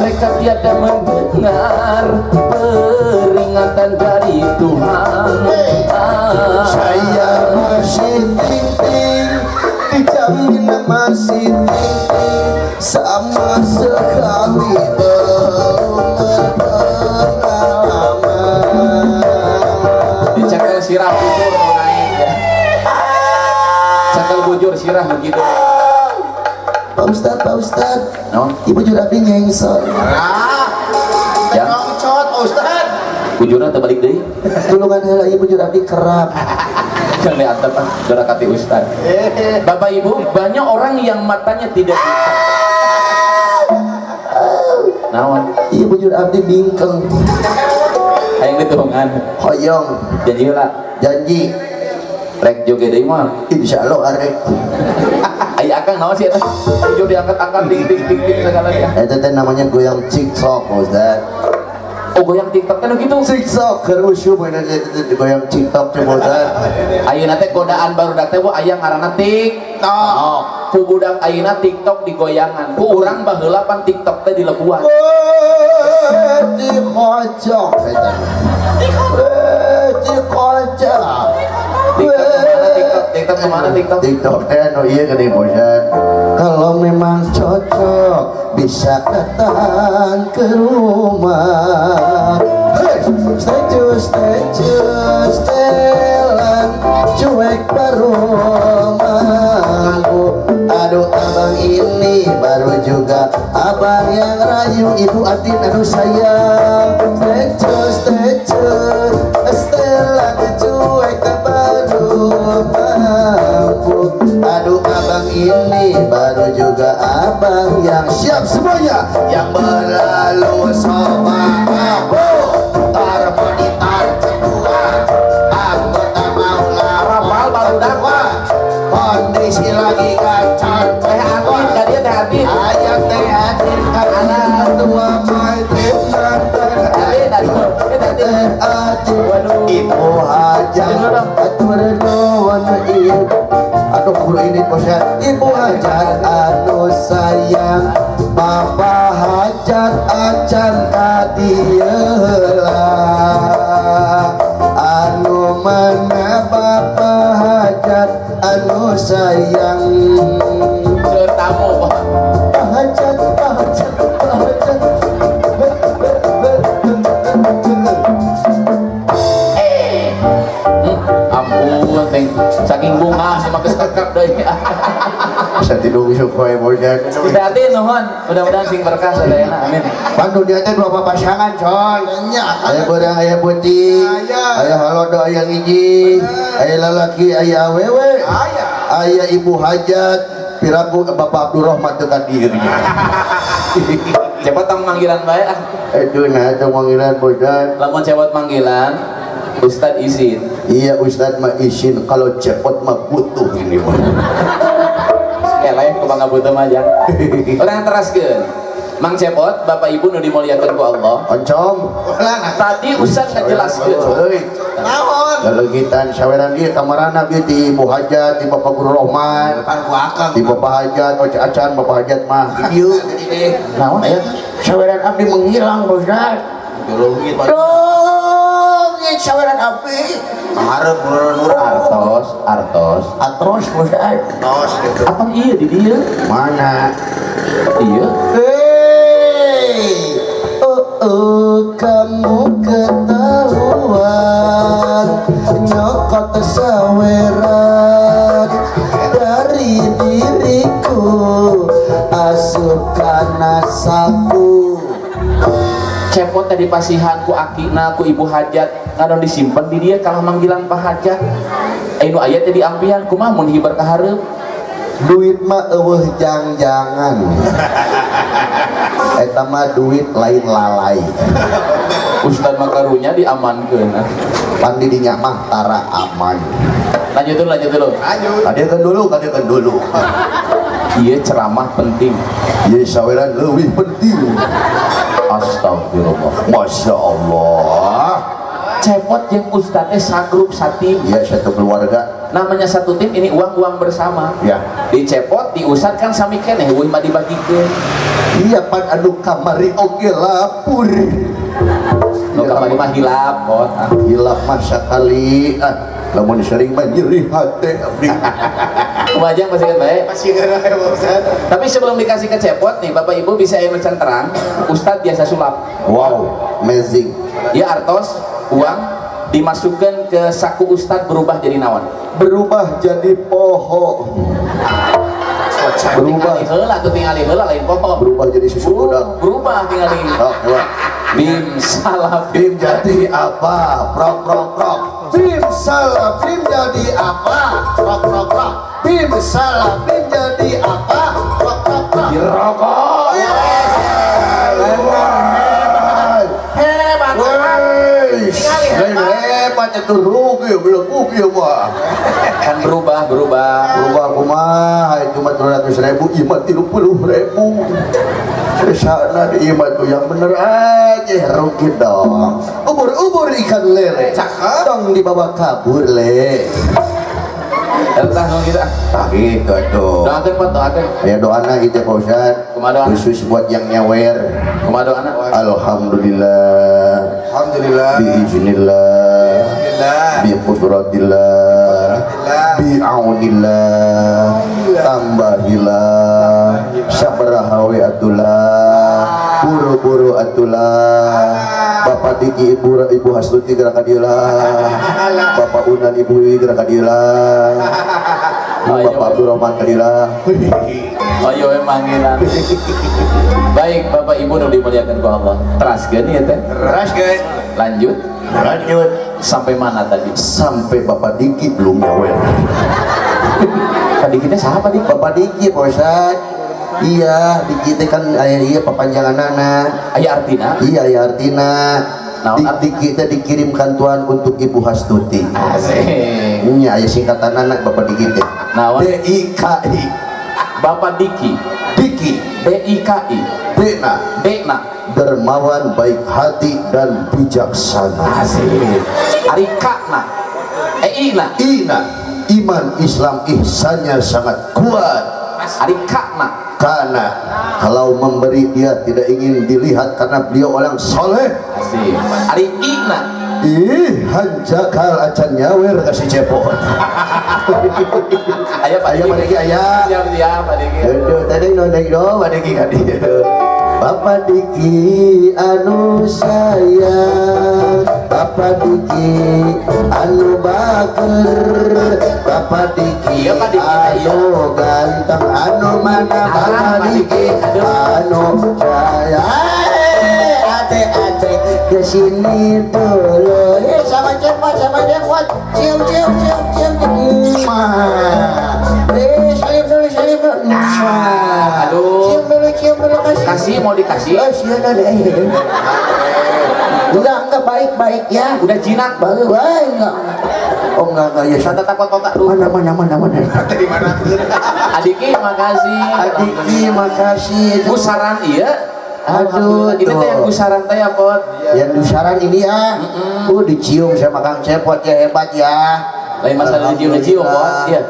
mereka tiada mendengar peringatan dari Tuhan. Saya masih ting-ting, dijamin masih ting-ting, sama sekali belum berpengalaman. Dicekel sirah bujur naik ya. Cekel bujur sirah begitu. Pak Ustad, Pak Ustad, no? Ibu jur abdi nyengsor. Ya. Cocot, Pak Ustad. Bujurna terbalik deui. Tulungan heula ieu bujur abdi kerap. Jangan diantep ah, dorakati Ustad. Bapak Ibu, banyak orang yang matanya tidak buta. Naon? Ieu bujur abdi bingkeng. Hayang ditulungan. Hoyong. Janji heula. Janji. Rek joget deui mah. Insyaallah arek. Aya akang naon sih eta? Bujur diangkat-angkat ding ding ding ding segala ya. Eta teh namanya goyang TikTok, Ustaz. Oh goyang TikTok kan gitu. TikTok keur usum bener goyang TikTok teh Ustaz. Ayeuna teh godaan barudak teh aya ngaranna TikTok. Ku budak ayeuna TikTok digoyangan. Ku urang baheula pan TikTok teh dilebuan. Dikocok eta. Dikocok. TikTok, TikTok kemana TikTok? TikTok teh anu ieu geuning Ustaz. Kalau memang cocok bisa datang ke rumah. Hey, stay setelan cuek baru mampu. Aduh abang ini baru juga abang yang rayu ibu Atin aduh sayang. Stay setelan cuek baru mampu. Aduh abang ini baru juga abang yang siap semuanya yang berlalu sobat. Teh Ati, Ibu Hajat atur nuhun ieu. Aduh guru ini bosnya. Ibu Hajat anu sayang, Bapak Hajat acan ka dieu heula. Anu mana Bapak Hajat anu sayang? Seueur tamu. Hajat, Hajat, Hajat. Ampun teh saking bunga mah geus kekep deui. Bisa tidur syukur bosnya. Teh Ati nuhun, mudah-mudahan sing berkah sadayana. Amin. Pan dunia teh dua pasangan, Con. Nya. Aya beurang, aya peuting, Aya. aya halodo, aya ngiji, aya lalaki, aya awewe, Aya. aya ibu hajat, piraku Bapak Abdurrahman teu ka dieu. Cepot tong manggilan bae ah. Aduh, nah teu manggilan bosnya. Lamun cepot manggilan, Ustad izin. Iya, Ustad mah izin, kalau cepot mah butuh ini mah. Eleh kumaha butuh mah jang. Urang teraskeun. Mang Cepot, Bapak Ibu nu dimuliakeun ku Allah. Oncom. Ulah. Tadi Ustad ngajelaskeun. Heuy. Naon? Lalegitan saweran ieu kamarana bieu ti Ibu Hajat, ti Bapak Guru Rohman, Depan ku akang. ti Bapak Hajat, oce acan Bapak Hajat mah. Di dieu tadi teh. Naon aya? Saweran abdi menghilang, Ustad. Leungit Pak. Leungit saweran abdi. Hareup murah. Artos, artos. Atros, Ustad. Tos gitu. Apa iya di dieu? Mana? Iya. Hei, oh, oh, kamu ketahuan nyokot saweran dari diriku, asup kana saku. Cepot tadi pasihan ku akina ku Ibu Hajat ngadon disimpen di dia kalah manggilan Pak Hajat. Nu aya teh diampihan kumaha mun hibar ka hareup? Duit mah eueuh jang-jangan. Eta mah duit lain lalai. Ustad mah karunya diamankeun. Pan di dinya mah tara aman. Lanjut dulu, lanjut dulu. Lanjut. Kadekeun dulu, kadekeun dulu. Ieu ceramah penting. Ieu saweran leuwih penting. Astagfirullah. Masya Allah. Cepot jeung ustad teh sagrup satim. Iya, satu keluarga. Namanya satu tim, ini uang-uang bersama. Ya. Dicepot, diusad kan sami keneh eueuh mah dibagikeun. Iya, pan anu kamari oge lapur. Nu kamari mah hilap, pot. Hilap mah sakali. Ah, lamun sering mah nyeri hate abdi. Kumajang masih ingat baik? Masih ingat baik, Pak Ustad. Tapi sebelum dikasih ke Cepot nih, Bapak Ibu bisa yang terang, Ustad biasa sulap. Wow, amazing. Ya, artos, uang dimasukkan ke saku Ustad berubah jadi naon? Berubah jadi poho. Berubah. Tingali heula tuh, tingali heula lain poho. Berubah jadi susu budak. Berubah tingali. Oh, coba. Bim salah bim jadi apa? Prok prok prok. Bim salah bim jadi apa? Prok prok prok. Bim salah bim jadi apa? Prok prok prok. Dirokok. Hebat. Hebat. Hebat itu rugi belum rugi mah. Kan berubah, berubah. Berubah kumaha itu mah 200.000, ieu mah 30.000. Sana di iman tuh yang bener aja rugi dong. Ubur-ubur ikan lele. Cakep. Dong dibawa kabur le. Entah dong kita. Nah gitu tuh. Doakan Pak, doakan. Ya doana gitu Pak Ustad. Kumaha doana? Khusus buat yang nyawer. Kumaha doana? Alhamdulillah. Alhamdulillah. Biiznillah. Alhamdulillah. Bi qudratillah. Bi'aunillah. Tambahilah. Sabaraha we atulah. Buru-buru atulah. Bapak Diki, Ibu, Ibu Hastuti gerak kadilah. Bapak Unan, Ibu Wiwi gerak kadilah. Bapak Abdurrahman kadilah. Oh iya manggilan. Baik Bapak Ibu nu dimuliakan ku Allah. Teraskeun ieu teh. Teraskeun. Lanjut. Lanjut. Sampai mana tadi? Sampai Bapak Diki belum nyawer. Pak Diki teh saha Pak Diki? Bapak Diki Pak Ustad. Iya, Diki teh kan aya ieu papanjangan anak. Aya artina? Iya, aya artina. Diki teh dikirimkan Tuhan untuk Ibu Hastuti. Asik. Nya aya singkatan anak Bapak Diki teh. Naon? D I K I. Bapak Diki. Diki. D I K I. D na. D na. D dermawan, baik hati dan bijaksana. Asik. Ari K na, eh I na. Ina, iman Islam ihsannya sangat kuat. Ari K na. Karena kalau memberi dia tidak ingin dilihat karena beliau orang soleh. Asik. Ari I na. Ih, hanjakal acan nyawer kasih cepot. Aya Pak Aya Pak Diki, aya. Siap siap Pak Diki. Aduh, tadi noneng do Pak Diki ka dieu. Bapak Diki anu sayang, Bapak Diki anu bager, Bapak Diki Iya, Pak Diki, iya. anu ganteng, anu mana Bapak Pak Diki Diki, aduh. anu sayang. Ate ate kesini dulu. Eh, sama cepot, sama cepot. Cium cium cium cium. Mwah. Eh, salim dulu, salim dulu. Mwah. Aduh. Cium dulu kasih. Kasih mau dikasih. Oh, siapa ada? Enggak, enggak, baik baik ya. Udah jinak. Baik, baik, enggak. Oh, enggak, enggak ya. Tata takut otak lu. Mana mana mana mana. Di mana? Adiki makasih. Adiki makasih. Gusaran iya. Aduh, Ini teh yang tuh. gusaran teh ya, Pot. Yang dusaran ini ya. Dicium sama Kang Cepot ya, hebat ya. Lain masalah dicium-dicium, Pot. Iya.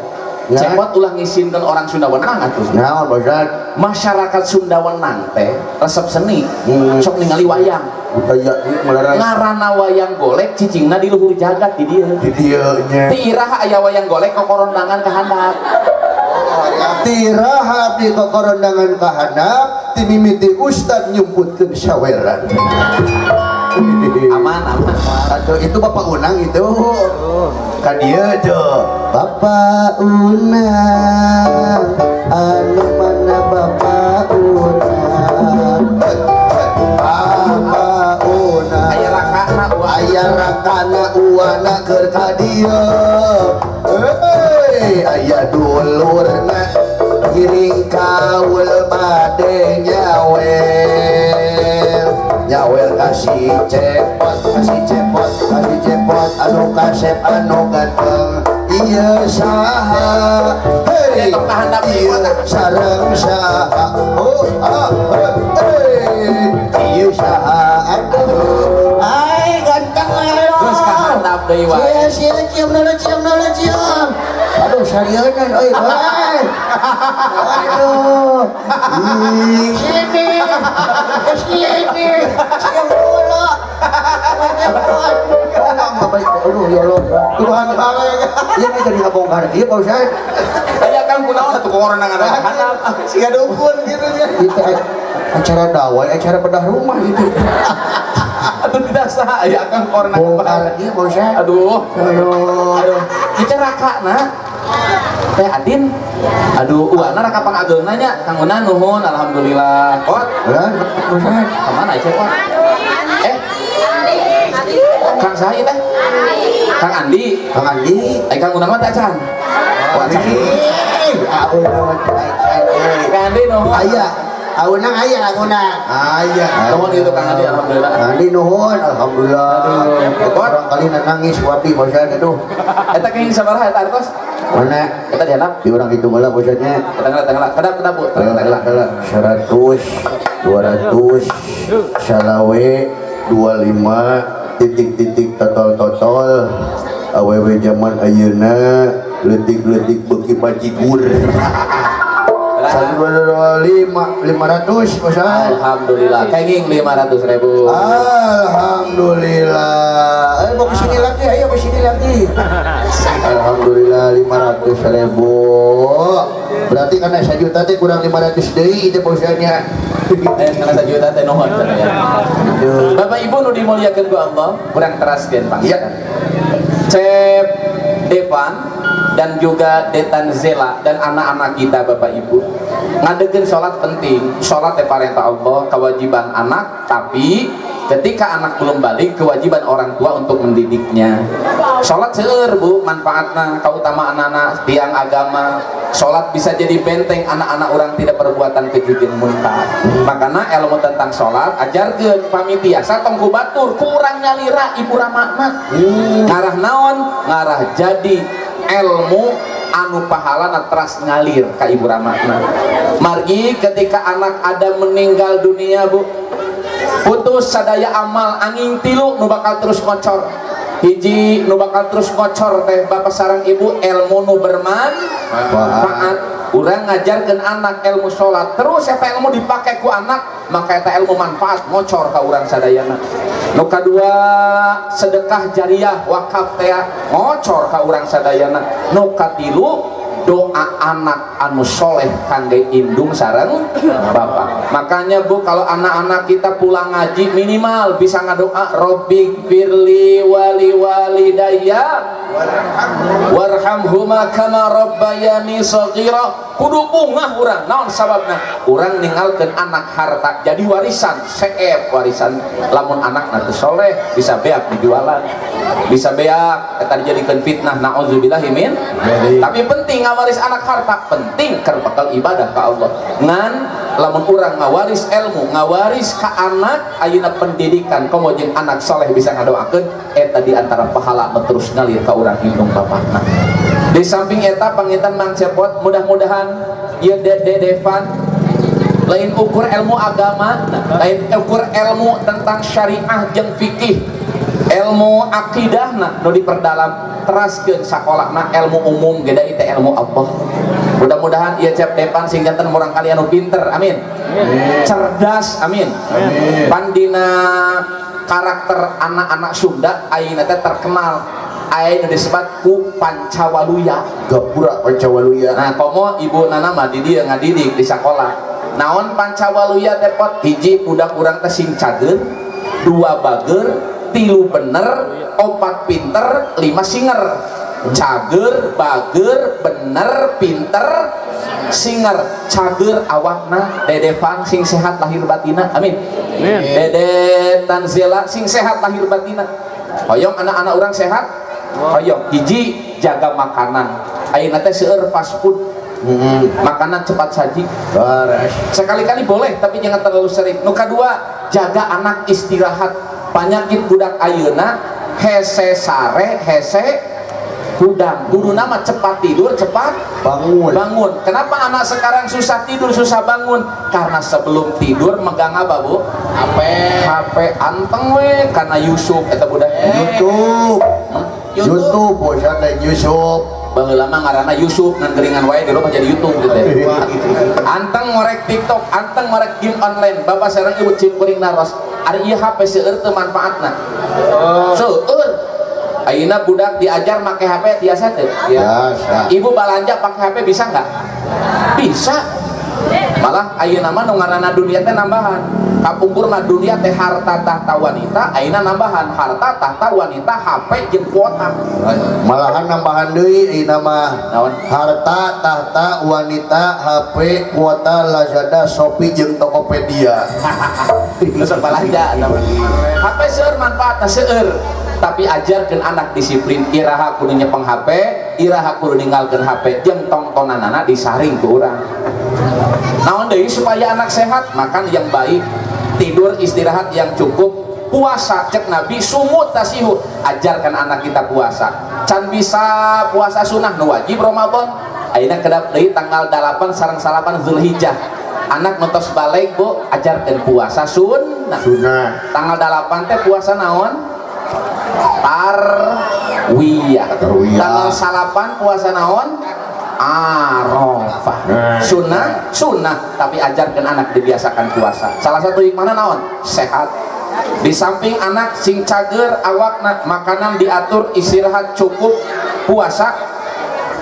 Ya. Cepot ulah ngisinkeun orang Sunda Wenang atuh. Nah, Ustaz. Masyarakat Sunda Wenang teh resep seni. Sok ningali wayang. Kayak melerai Ngaranna wayang golek cicingna di luhur jagat di dieu. di dieu nya. Ti iraha aya wayang golek kokorondangan ka handap. Tiraha abdi kokorondangan ka handap, ti mimiti ustad nyumputkeun saweran. Aman, aman. Aduh, itu Bapak Unang itu. Ka dieu tuh. Bapak Unang, anu mana Bapak Unang? Bapak Unang. Aya rakana uang. Aya rakana uana keur ka dieu. Heuy, aya dulurna giring kaul bade nyawer. Nyawer kasih cepot, kasih cepot, kasih cepot, anu kasep anu ganteng. Ieu saha? Hei, Tong ka handap ieu sareng saha? Oh, ah, hei, ieu saha? Aduh, ai ganteng elo. Terus ka handap deui wae. Sia, sia, cium dulu, cium dulu, cium. Aduh, sarieun euy, euy. Aduh. Ih, sini. Ke sini. Cium dulu. Aduh, ya Allah. Tuhan Iya, ini jadi ngabongkar. Iya, Pak Ustaz. Aya Kang kunaon atuh kokorondangan ka handap. Siga dukun gitu ya. Itu acara dawai, acara bedah rumah itu. Atuh tidak sah aya Kang korondangan. Bongkar iya, Pak Ustaz. Aduh. Aduh. Aduh, kita rakana Teh Adin. Aduh, uana raka pangageungna nya. Kang Una nuhun alhamdulillah. Pot, Lah, Pak Ustaz. kemana aja, Pot? Eh. Kang saha ieu teh? Kang Andi. Kang Andi. Eh, Kang Una mah teh acan. Oh, acan. Ih, auna mah teh acan, euy. Kang Andi nuhun. Aya, aunang aya Kang Unang. Aya. Nuhun itu Kang Andi alhamdulillah. Kang Andi nuhun, alhamdulillah. Aduh. Orang kali nangis wapi Pak Ustaz aduh. Eta kenging sabaraha eta artos? Mana? Eta dihandap. Di orang itu malah Pak Ustaznya. Eta ngala, tengah. Kedap, kedap, Bu. Tengah, tengah. Kalah, 100, 200, salawe, 25, titik-titik totol-totol, awewe zaman ayeuna, leutik-leutik beuki bajigur. 1, 2, 3, 5, 500, Pak Ustaz. Alhamdulillah, kenging 500.000. Alhamdulillah. Ayo mau kesini lagi, ayo kesini lagi. Alhamdulillah 500.000. Berarti karena 1 juta teh kurang 500 deui itu Pak Ustaznya. Eh, karena 1 juta teh nuhun cenah ya. Aduh. Bapak Ibu nu dimuliakeun ku Allah, kurang teraskeun Pak. Iya. Cep Devan dan juga Detan Zela dan anak-anak kita Bapak Ibu. Ngadegeun salat penting. Salat teh parentah Allah, kewajiban anak, tapi ketika anak belum balik, kewajiban orang tua untuk mendidiknya. Salat seueur Bu, manfaatna, kautamaan anak, tiang agama. Salat bisa jadi benteng anak-anak orang tidak perbuatan keji jeung munkar. Makana ilmu tentang salat ajarkeun pami tiasa tong ku batur, kurang nyalira ibu ramana. Ngarah naon? Ngarah jadi ilmu anu pahalana teras ngalir ka ibu ramana. Margi ketika anak ada meninggal dunia Bu, Putus sadaya amal angin tilu nu bakal terus ngocor. Hiji nu bakal terus ngocor teh bapak sareng ibu ilmu nu bermanfaat. Urang ngajarkeun anak ilmu salat, terus eta ilmu dipake ku anak, maka eta ilmu manfaat ngocor ka urang sadayana. Nu kadua sedekah jariah wakaf teh ngocor ka urang sadayana. Nu katilu doa anak anu soleh kangge indung sareng bapak. Makanya Bu, kalau anak-anak kita pulang ngaji minimal bisa ngadoa Robbighfirli wali walidayya warhamhuma kama rabbayani shaghira. Kudu bungah urang. Naon sababna? Urang ninggalkeun anak harta jadi warisan, seep warisan. Lamun anakna teu soleh bisa beak dijualan, bisa beak eta dijadikeun fitnah, naudzubillahi min. Tapi penting ngawaris anak harta, penting keur bekal ibadah ka Allah. Ngan lamun urang ngawaris ilmu, ngawaris ka anak ayeuna pendidikan komo jeung anak soleh bisa ngadoakeun, eta di antara pahala nu terus ngalir ka urang indung bapakna. Di samping eta panginten Mang Cepot, mudah-mudahan ieu Dede Devan lain ukur ilmu agama, lain ukur ilmu tentang syariah jeung fikih, ilmu akidahna nu diperdalam, teraskeun sakolahna ilmu umum ge da teh ilmu Allah. Mudah-mudahan ieu Cep Devan sing janten murang kali anu pinter, amin. Cerdas, amin. Pandina karakter anak-anak Sunda ayeuna teh terkenal aya nu disebut ku Pancawaluya. Gapura Pancawaluya. Nah, komo ibu nana mah di dieu ngadidik di sakola. Naon Pancawaluya teh pot? Hiji budak urang teh sing cager, dua bager, tilu bener, opat pinter, lima singer. Cager, bager, bener, pinter, singer. Cager awakna, Dede Fang sing sehat lahir batina, amin. Dede Tanzila sing sehat lahir batina. Hoyong anak-anak orang sehat, hoyong. Hiji jaga makanan. Ayeuna teh seueur fast food, makanan cepat saji. Beres. Sekali-kali boleh, tapi jangan terlalu sering. Nu kadua, jaga anak istirahat. Penyakit budak ayeuna hese sare, hese hudang. Kudu nama cepat tidur, cepat bangun. Bangun. Kenapa anak sekarang susah tidur, susah bangun? Karena sebelum tidur megang apa, Bu? HP. HP anteng we karena Yusuf eta budak. YouTube. YouTube, bosan dan Yusuf. Baheula mah ngaranna Yusuf ngan geringan wae di rumah jadi YouTube gitu ya. Anteng ngorek TikTok, anteng ngorek game online. Bapak sareng ibu cim kuring naros. Ari ieu HP seueur teu manfaatna. Seueur. Ayeuna budak diajar make HP biasa teu? Biasa. Ibu balanja pakai HP bisa nggak? Bisa. Malah ayeuna mah nu ngaranna dunia teh nambahan. Kapungkur mah dunia teh harta tahta wanita, ayeuna nambahan harta tahta wanita, HP jeung kuota. Malahan nambahan deui ayeuna mah. Naon? Harta tahta wanita, HP, kuota, Lazada, Shopee jeung Tokopedia. Terus balanja HP seueur manfaatna seueur. Tapi ajarkeun anak disiplin, iraha kudu nyepeng HP, iraha kudu ninggalkeun HP, jeung tongtonanana disaring ku urang. Naon deui supaya anak sehat? Makan yang baik, tidur istirahat yang cukup, puasa. Cek Nabi sumut tasihu, ajarkan anak kita puasa. Can bisa puasa sunah nu wajib Ramadan. Ayeuna kedap deui tanggal 8 sareng salapan Zulhijjah. Anak nu tos baleg, Bu, ajarkan puasa sunnah. Sunnah. Tanggal 8 teh puasa naon? Tarwiyah. Tarwiyah. Tanggal salapan puasa naon? Arafah. Nah. Sunnah, sunnah, tapi ajarkan anak dibiasakan puasa. Salah satu hikmahna naon? Sehat. Di samping anak sing cager awakna, makanan diatur, istirahat cukup, puasa,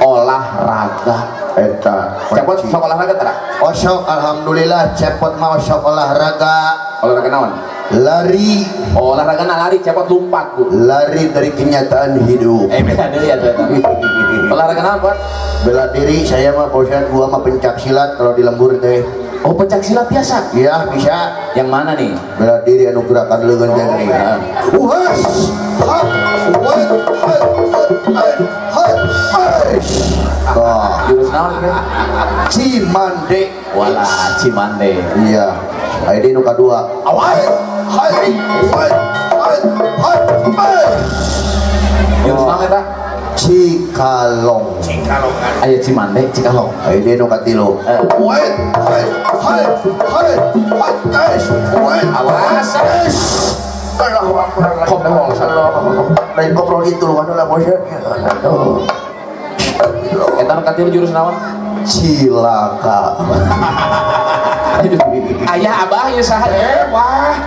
olahraga. Eta. Cepot sok olahraga tara? Osok alhamdulillah cepot mau sok olahraga. Olahraga naon? Lari. Oh, olahraga na lari, cepot lompat, Bu. Lari dari kenyataan hidup. Eh, beda deui atuh eta. Olahraga naon, Pak? Bela diri saya mah bosan, gua mah pencak silat kalau di lembur teh. Oh, pencak silat biasa? Iya, bisa. Yang mana nih? Bela diri anu gerakan leungeun teh nih. Uhas. Hap. Wat. Hat. Hat. Hat. Hat. Tah. Jurus naon teh? Cimande. Walah, Cimande. Iya. Ayo nu kadua. Awas. Hai. Wat. Hat. Hat. Hat. Jurus naon eta? Cikampek. Cikalong. Cikalongan. Aya Cimande, Cikalong. Ayo dia nu katilu. Wait, hai, hai, hai, hai, guys, wait, Awas. Guys. Allahu Akbar. Koprol. Lain koprol itu lu lah bosnya. Aduh. Eta nu katilu jurus naon? Cilaka. Ayah abah ieu saha? Wah.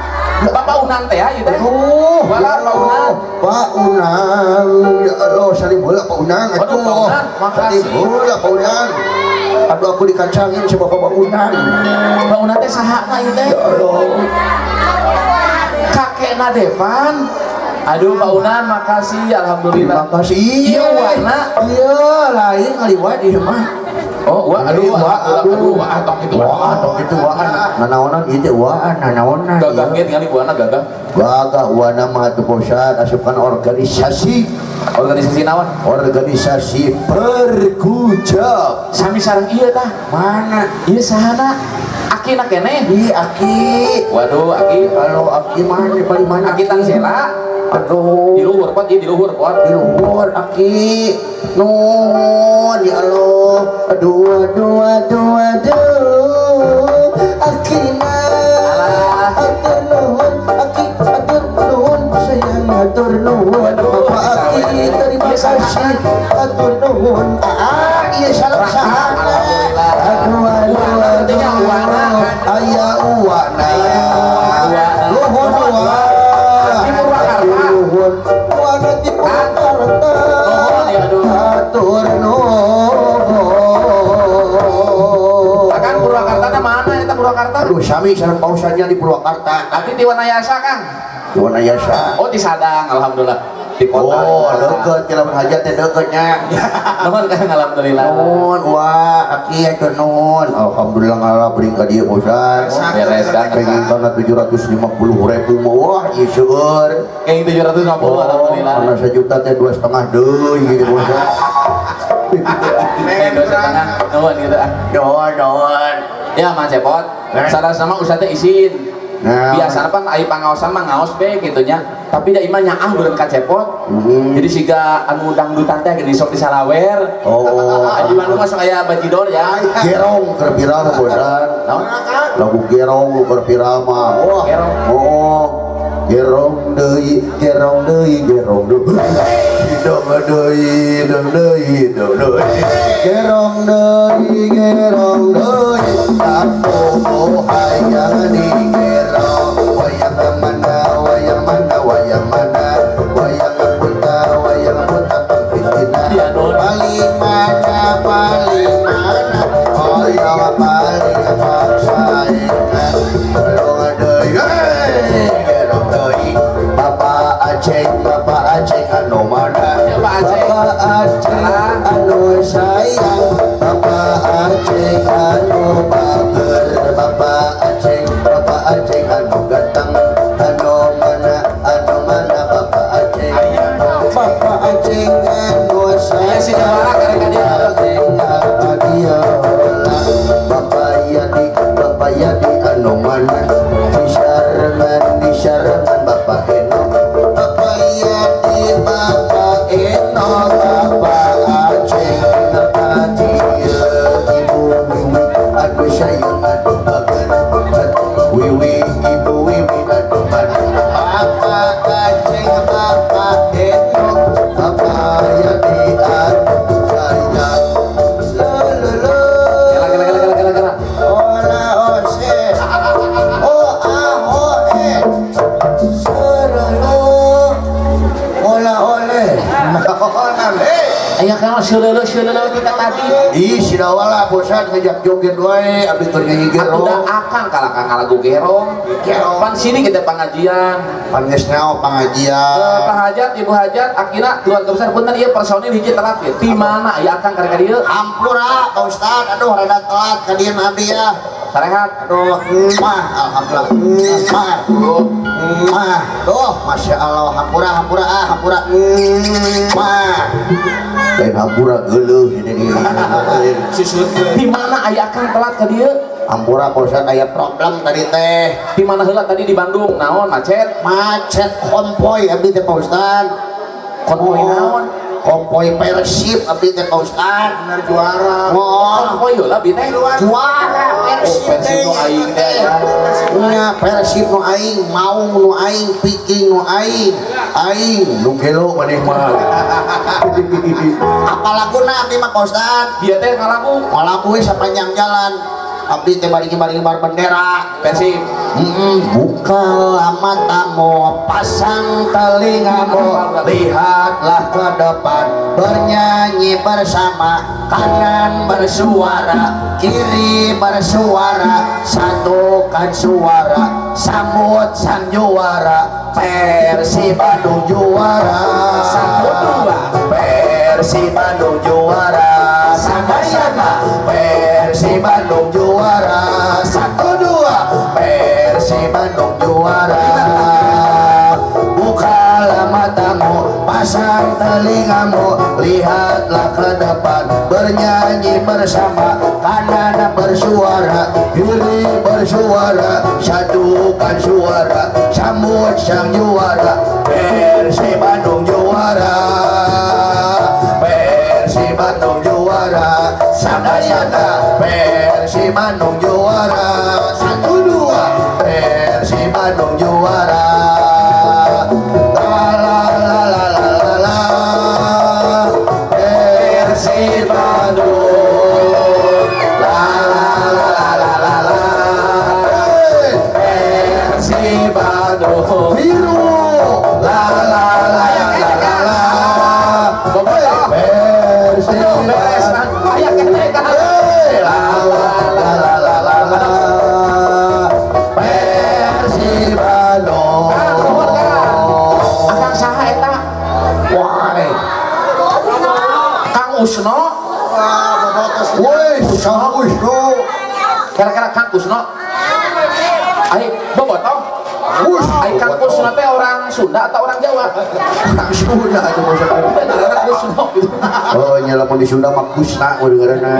Bapak Unan teh ieu teh. Aduh, Wala, Pak Unang. Pak Unang, ya Allah, salim heula Pak Unang. Waduh, Aduh, Pak Unang, makasih. Salim heula Pak Unang. Aduh, aku dikacangin sama Bapak Unang. Pak Unan teh saha na ieu teh? Ya Allah. Kakekna Devan. Aduh Pak Unan, makasih alhamdulillah. Terima kasih. Iya, warna. Iya, lain kali wae di mah. Oh, wah, aduh, Wah, aduh, aduh, wah, tong itu. Wah, tong itu wah. Nanaonan ieu teh wah, nanaonan. Gagah ge tingali buana gagah. Gagah wana mah atuh Posad asupkan organisasi. Organisasi naon? Organisasi Perkujab. Sami sareng ieu tah. Mana? Ieu sahana? Akina keneh. Ih, Aki. Waduh, Aki. Halo, Aki mana? Paling mana? Aki Tangsela. Aduh. Di luhur pot, ieu di luhur pot. Di luhur, Aki. Nun, ya Allah. Aduh, aduh, aduh, aduh. Aki Alah. Atur nuhun, Aki, atur nuhun, sayang atur nuhun. Bapak Aki, terima kasih. Atur nuhun. Ah, iya salam sahana. Alhamdulillah. Aduh, aduh, aduh. Aya uwana. Nuhun, uwana. Di Purwakarta. Nuhun, uwana di Purwakarta. Nuhun, ya aduh. Atur nuhun. Akang Purwakarta na mana eta Purwakarta? Aduh, sami sareng pausannya di Purwakarta. Tapi di Wanayasa, Kang. Di Wanayasa. Oh, di Sadang, alhamdulillah. Di kota. Oh, deket, jalan hajat teh deketnya. Nuhun Kang, alhamdulillah. Nun, wah, aki atur nun. Alhamdulillah ngalah beri ka dieu bosan. Beres Kang. Pengen banget 750.000 mah, wah, ieu seueur. Kayaknya 750, alhamdulillah. Karena sejuta teh 2,5 deui gitu bosan. Eh, 2,5. Nuhun gitu ah. Nuhun, nuhun. Ya, Mang Cepot. Eh. Salah sama ustadz teh isin. Nah. Biasana pan ai pangaosan mah ngaos be gitu nya. Tapi da imah nyaah beureun ka Cepot. Jadi siga anu dangdutan teh geuning sok disalawer. Oh. Di Bandung mah sok aya bajidor ya. Gerong keur viral mah bosan. Naon? Lagu gerong keur viral mah. Wah. Gerong. Oh. Gerong deui, gerong deui, gerong deui. Hidung deui, hidung deui, hidung deui. Gerong deui, gerong deui. Aku hayang di gerong. Wayang mana, wayang mana, wayang mana. Wayang buta, wayang buta pangfisina. Iya, Nun. Paling mana, paling mana. Wayang paling paksaina. Gerong deui, hey, gerong deui. Bapak Aceng, Bapak Aceng anu mana? Ya, Pak Aceng. Bapak Aceng anu sayang. Bapak Aceng anu bager. Bapak Aceng, Bapak Aceng anu ganteng. Anu mana, anu mana Bapak Aceng. Bapak Aceng anu Aya si sayang. Jawara karek ka dieu. Aceng anu dia. Bapak Yadi, Bapak Yadi anu mana? Di Syarman, Bapak Eno. Bapak Yadi, Bapak Eno, Bapak Aceng, Bapak dia. Ibu Wiwi, aduh sayang, aduh bager. Aduh Wiwi, Ibu Wiwi, aduh aduh. Bapak Aceng, Bapak Eno, Bapak Yadi, aduh sayang. La la la. Kela kela kela kela kela kela. Ola ose. O a o e. Serelo. Ola ole. Ola le. Aya kana seuleuleuh seuleuleuh kita tadi. Ih, si dawala bosan ngajak joget wae abdi keur nyanyi Atuh gerong. da akang kalah kang lagu gerong. Gerong. Pan sini kita pengajian. Pan geus nyaho pengajian. Pak Hajat, Ibu Hajat, akina keluarga besar punten ieu personil hiji telat ya. Di mana aya akang karek ka dieu? Hampura, Pak Ustad. Aduh, rada telat ka dieu abdi ya. Sarehat. Aduh, mah, alhamdulillah. Mah, mah. Tuh, masya Allah, hampura, hampura, ah, hampura. Mah. Lain hampura geuleuh ini. Di mana aya akang telat ka dieu? Hampura Pak Ustad aya problem tadi teh. Di mana heula tadi di Bandung? Naon macet? Macet konvoy abdi teh Pak Ustad. Konvoy Oh. naon? Konvoi Persib abdi teh Pak Ustad. Bener juara. Oh, Konvoi heula bi teh. Juara Persib. Oh, Persib nu aing teh. Nya Persib nu aing, Maung nu aing, Viking nu aing. Aing nu gelo maneh mah. Apa laguna abdi mah Pak Ustad? Bieu teh ngalagu Ngalagu we sapanjang jalan. Abdi teh bari ngibar bendera Persib. Bukalah matamu, pasang telingamu, lihatlah ke depan, bernyanyi bersama, kanan bersuara, kiri bersuara, satukan suara, sambut sang juara, Persib Bandung juara. Satu dua. Persib Bandung juara, sama-sama Persib Bandung juara. Satu dua, Persib Bandung juara. Bukalah matamu, pasang telingamu, lihatlah ke depan, bernyanyi bersama, kanan bersuara, kiri bersuara, satukan suara, sambut sang juara, Persib Bandung juara. Persib Bandung juara, sama-sama Persib Bandung juara. Satu dua, Persib Bandung juara. La la la la la la, Persib Bandung. La la la la la la, Persib Bandung. Biru. La la la la la la, Persib Bandung. Aya keneh ka. La la la la la la la, Persib Bandung. Akang saha eta? Wah, Kang Usno. Wah, bobotoh. Woi, Kang Usno. Kira-kira Kang Kusno. Ai bobotoh. Ai Kang Kusno teh orang Sunda atau orang Jawa? Orang Sunda itu maksudnya. Orang Kusno gitu. Oh, nya lamun di Sunda mah Kusna ngaranna.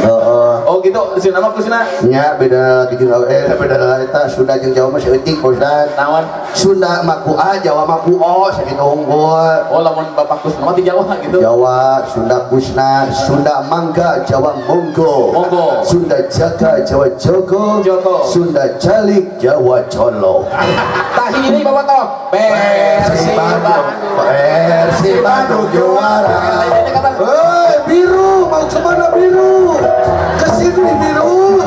Heeh. Oh gitu, di Sunda mah Kusna. Nya beda lagi jeung beda eta Sunda jeung Jawa mah saeutik Pak Ustad. Naon? Sunda mah ku A, Jawa mah ku O, sakitu unggul. Oh, lamun Bapak Kusno mah di Jawa gitu. Jawa, Sunda Kusna, Sunda mangga, Jawa monggo. Monggo. Sunda jaga, Jawa jogo. Jogo. Sunda jalik, Jawa colo. Tah hiji deui bobotoh. Persib Bandung. Persib Bandung juara. Hei, biru, mau kemana biru? Kesini biru.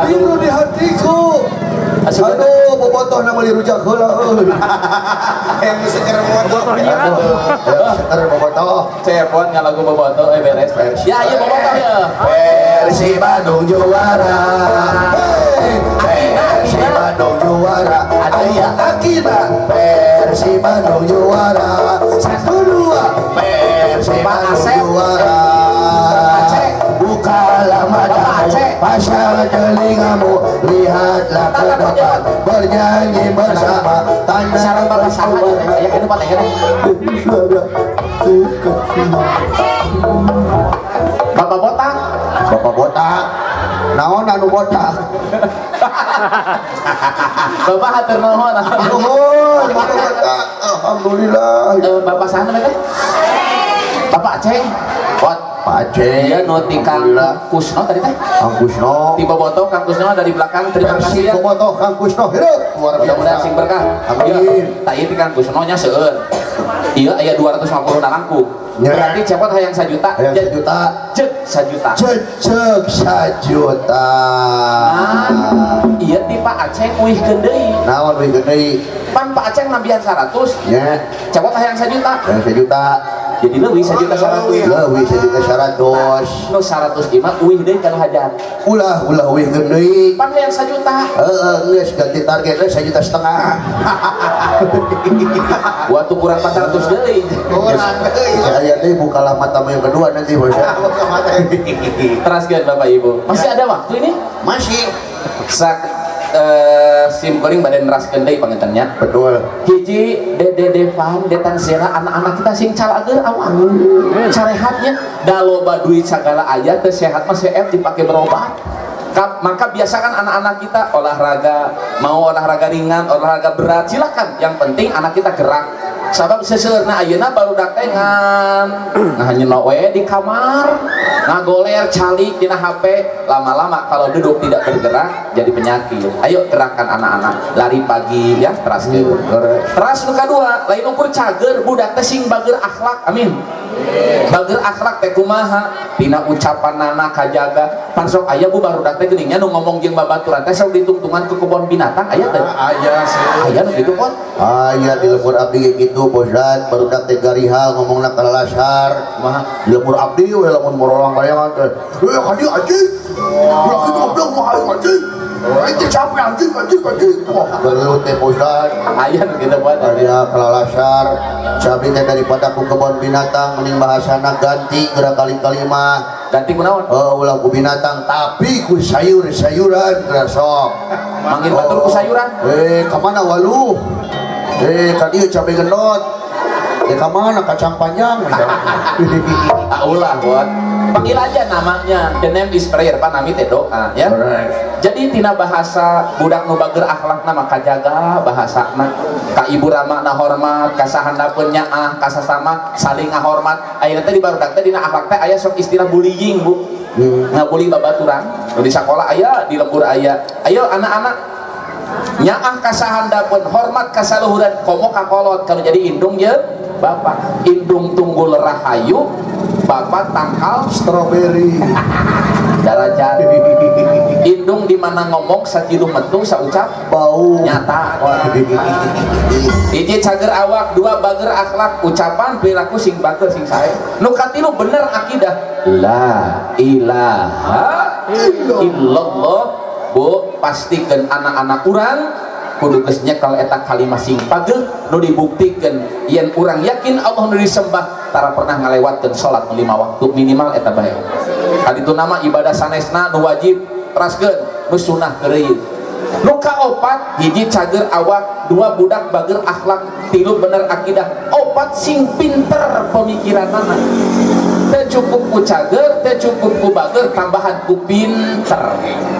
Biru di hatiku. Aduh, bobotoh na meuli rujak heula euy. Yang bisa motor. Aduh, seker bobotoh. Cepot ngalagu bobotoh beres. Ya, ieu bobotoh ya. Persib Bandung juara. Hey, Persib Bandung juara. Ayah Akina. Persib Bandung juara. Satu dua. Persib Bandung juara. Bukalah matamu, pasang telingamu, lihatlah ke depan, bernyanyi bersama. Tanda Saran Bapak saha? Aya keneh Pak teh. Bapak botak. Bapak botak. Naon anu botak? Bapak hatur nuhun. Nuhun, Bapak botak. Alhamdulillah. Bapak saha namanya teh? Bapak Aceng. Pot. Pak Aceng. Iya nu ti Kang Kusno tadi teh. Kang Kusno. Ti bobotoh Kang Kusno dari belakang. Terima kasih ya. Bobotoh Kang Kusno hidup. Luar biasa. Mudah-mudahan sing berkah. Amin. Tah ieu ti Kang Kusno nya seueur. Ieu aya 250 nalangkung. Berarti cepot hayang 1 juta. Hayang 1 juta. Cek 1 juta. Cek 1 juta. Nah, ieu ti Pak Aceng uihkeun deui. Naon uihkeun deui? Pan Pak Aceng nambihan 100. Nya. Cepot hayang 1 juta. Hayang 1 juta. Jadi leuwih 1.100.000. Leuwih 1.100.000. Nu 100 ieu mah uih deui kana hajat. Ulah ulah uih deui. Pan hayang 1 juta. Heeh, geus ganti targetna 1.5 juta. Waktu kurang 400 deui. Kurang deui. Saya deui bukalah matamu yang kedua nanti bos. Teraskeun Bapak Ibu. Masih ada waktu ini? Masih. Sak sim kuring bade neraskeun deui pangintennya. Betul. Hiji Dede Devan, Detan Zera, anak-anak kita sing calageur awak. Carehatnya da loba duit sagala aya teu sehat mah seep dipake berobat. Maka biasakan anak-anak kita olahraga, mau olahraga ringan, olahraga berat, silakan. Yang penting anak kita gerak. Sabab seseueurna ayeuna barudak teh ngan ngahanyena we di kamar, ngagoler calik dina HP, lama-lama kalau duduk tidak bergerak jadi penyakit. Ayo gerakan anak-anak, lari pagi ya, teraskeun. Teras nu kadua, lain ukur cager budak teh sing bager akhlak. Amin. Bager akhlak teh kumaha? Dina ucapanana kajaga. Pan sok aya bu barudak teh geuning nya nu ngomong jeung babaturan teh sok ditungtungan ke kebon binatang aya teh. Aya sih. Aya nu kitu kon. Aya di lembur abdi ge kitu Ustaz, barudak teh garihal ngomongna kalalasar. Kumaha? Di lembur abdi we lamun morolang bayangan teh. Eh ka dieu anjing. Ulah kitu goblok mah aing anjing. Aing teh capek anjing anjing anjing. Wah, gelut teh Ustaz. Aya nu kitu buat. Aya kalalasar. Cabdi teh daripada ku kebon binatang mending bahasana ganti geura kali-kali mah. Ganti kunaon? Oh, ulah ku binatang tapi ku sayur-sayuran geura sok. Manggil batur ku sayuran. Eh, ka mana waluh? Eh, ka dieu cabe gendot. Eh, ka mana kacang panjang? Ah, ulah buat. Panggil aja namanya. The name is prayer, pan nami teh doa ya. Jadi tina bahasa budak nu bager akhlakna maka jaga bahasana. Ka ibu rama na hormat, ka sahandapeun nyaah, ka sasama saling ngahormat. Ayeuna teh di barudak teh dina akhlak teh aya sok istilah bullying, Bu. Ngabully babaturan. Nu di sakola aya, di lembur aya. Ayo anak-anak nyaah ka sahandapeun, hormat ka saluhuran, komo ka kolot. Kalau jadi indung jeung bapak, indung tunggul rahayu, bapak tangkal Strawberry. Darajat. Indung di mana ngomong sajiduh metu saucap bau nyata. Hiji cager awak, dua bager akhlak, ucapan perilaku sing bager sing sae. Nu katilu bener akidah. La ilaha illallah. Bu, pastikan anak-anak urang kudu geus nyekel eta kalimah sing pageuh nu dibuktikan yen urang yakin Allah nu disembah tara pernah ngalewatkeun salat 5 waktu minimal eta bae. Kaditu nama ibadah sanesna nu wajib teraskeun nu sunah keureuyeun. Nu kaopat hiji cager awak, dua budak bager akhlak, tilu bener akidah, opat sing pinter pemikiranana. Teu cukup ku cager, teu cukup ku bager, tambahan ku pinter.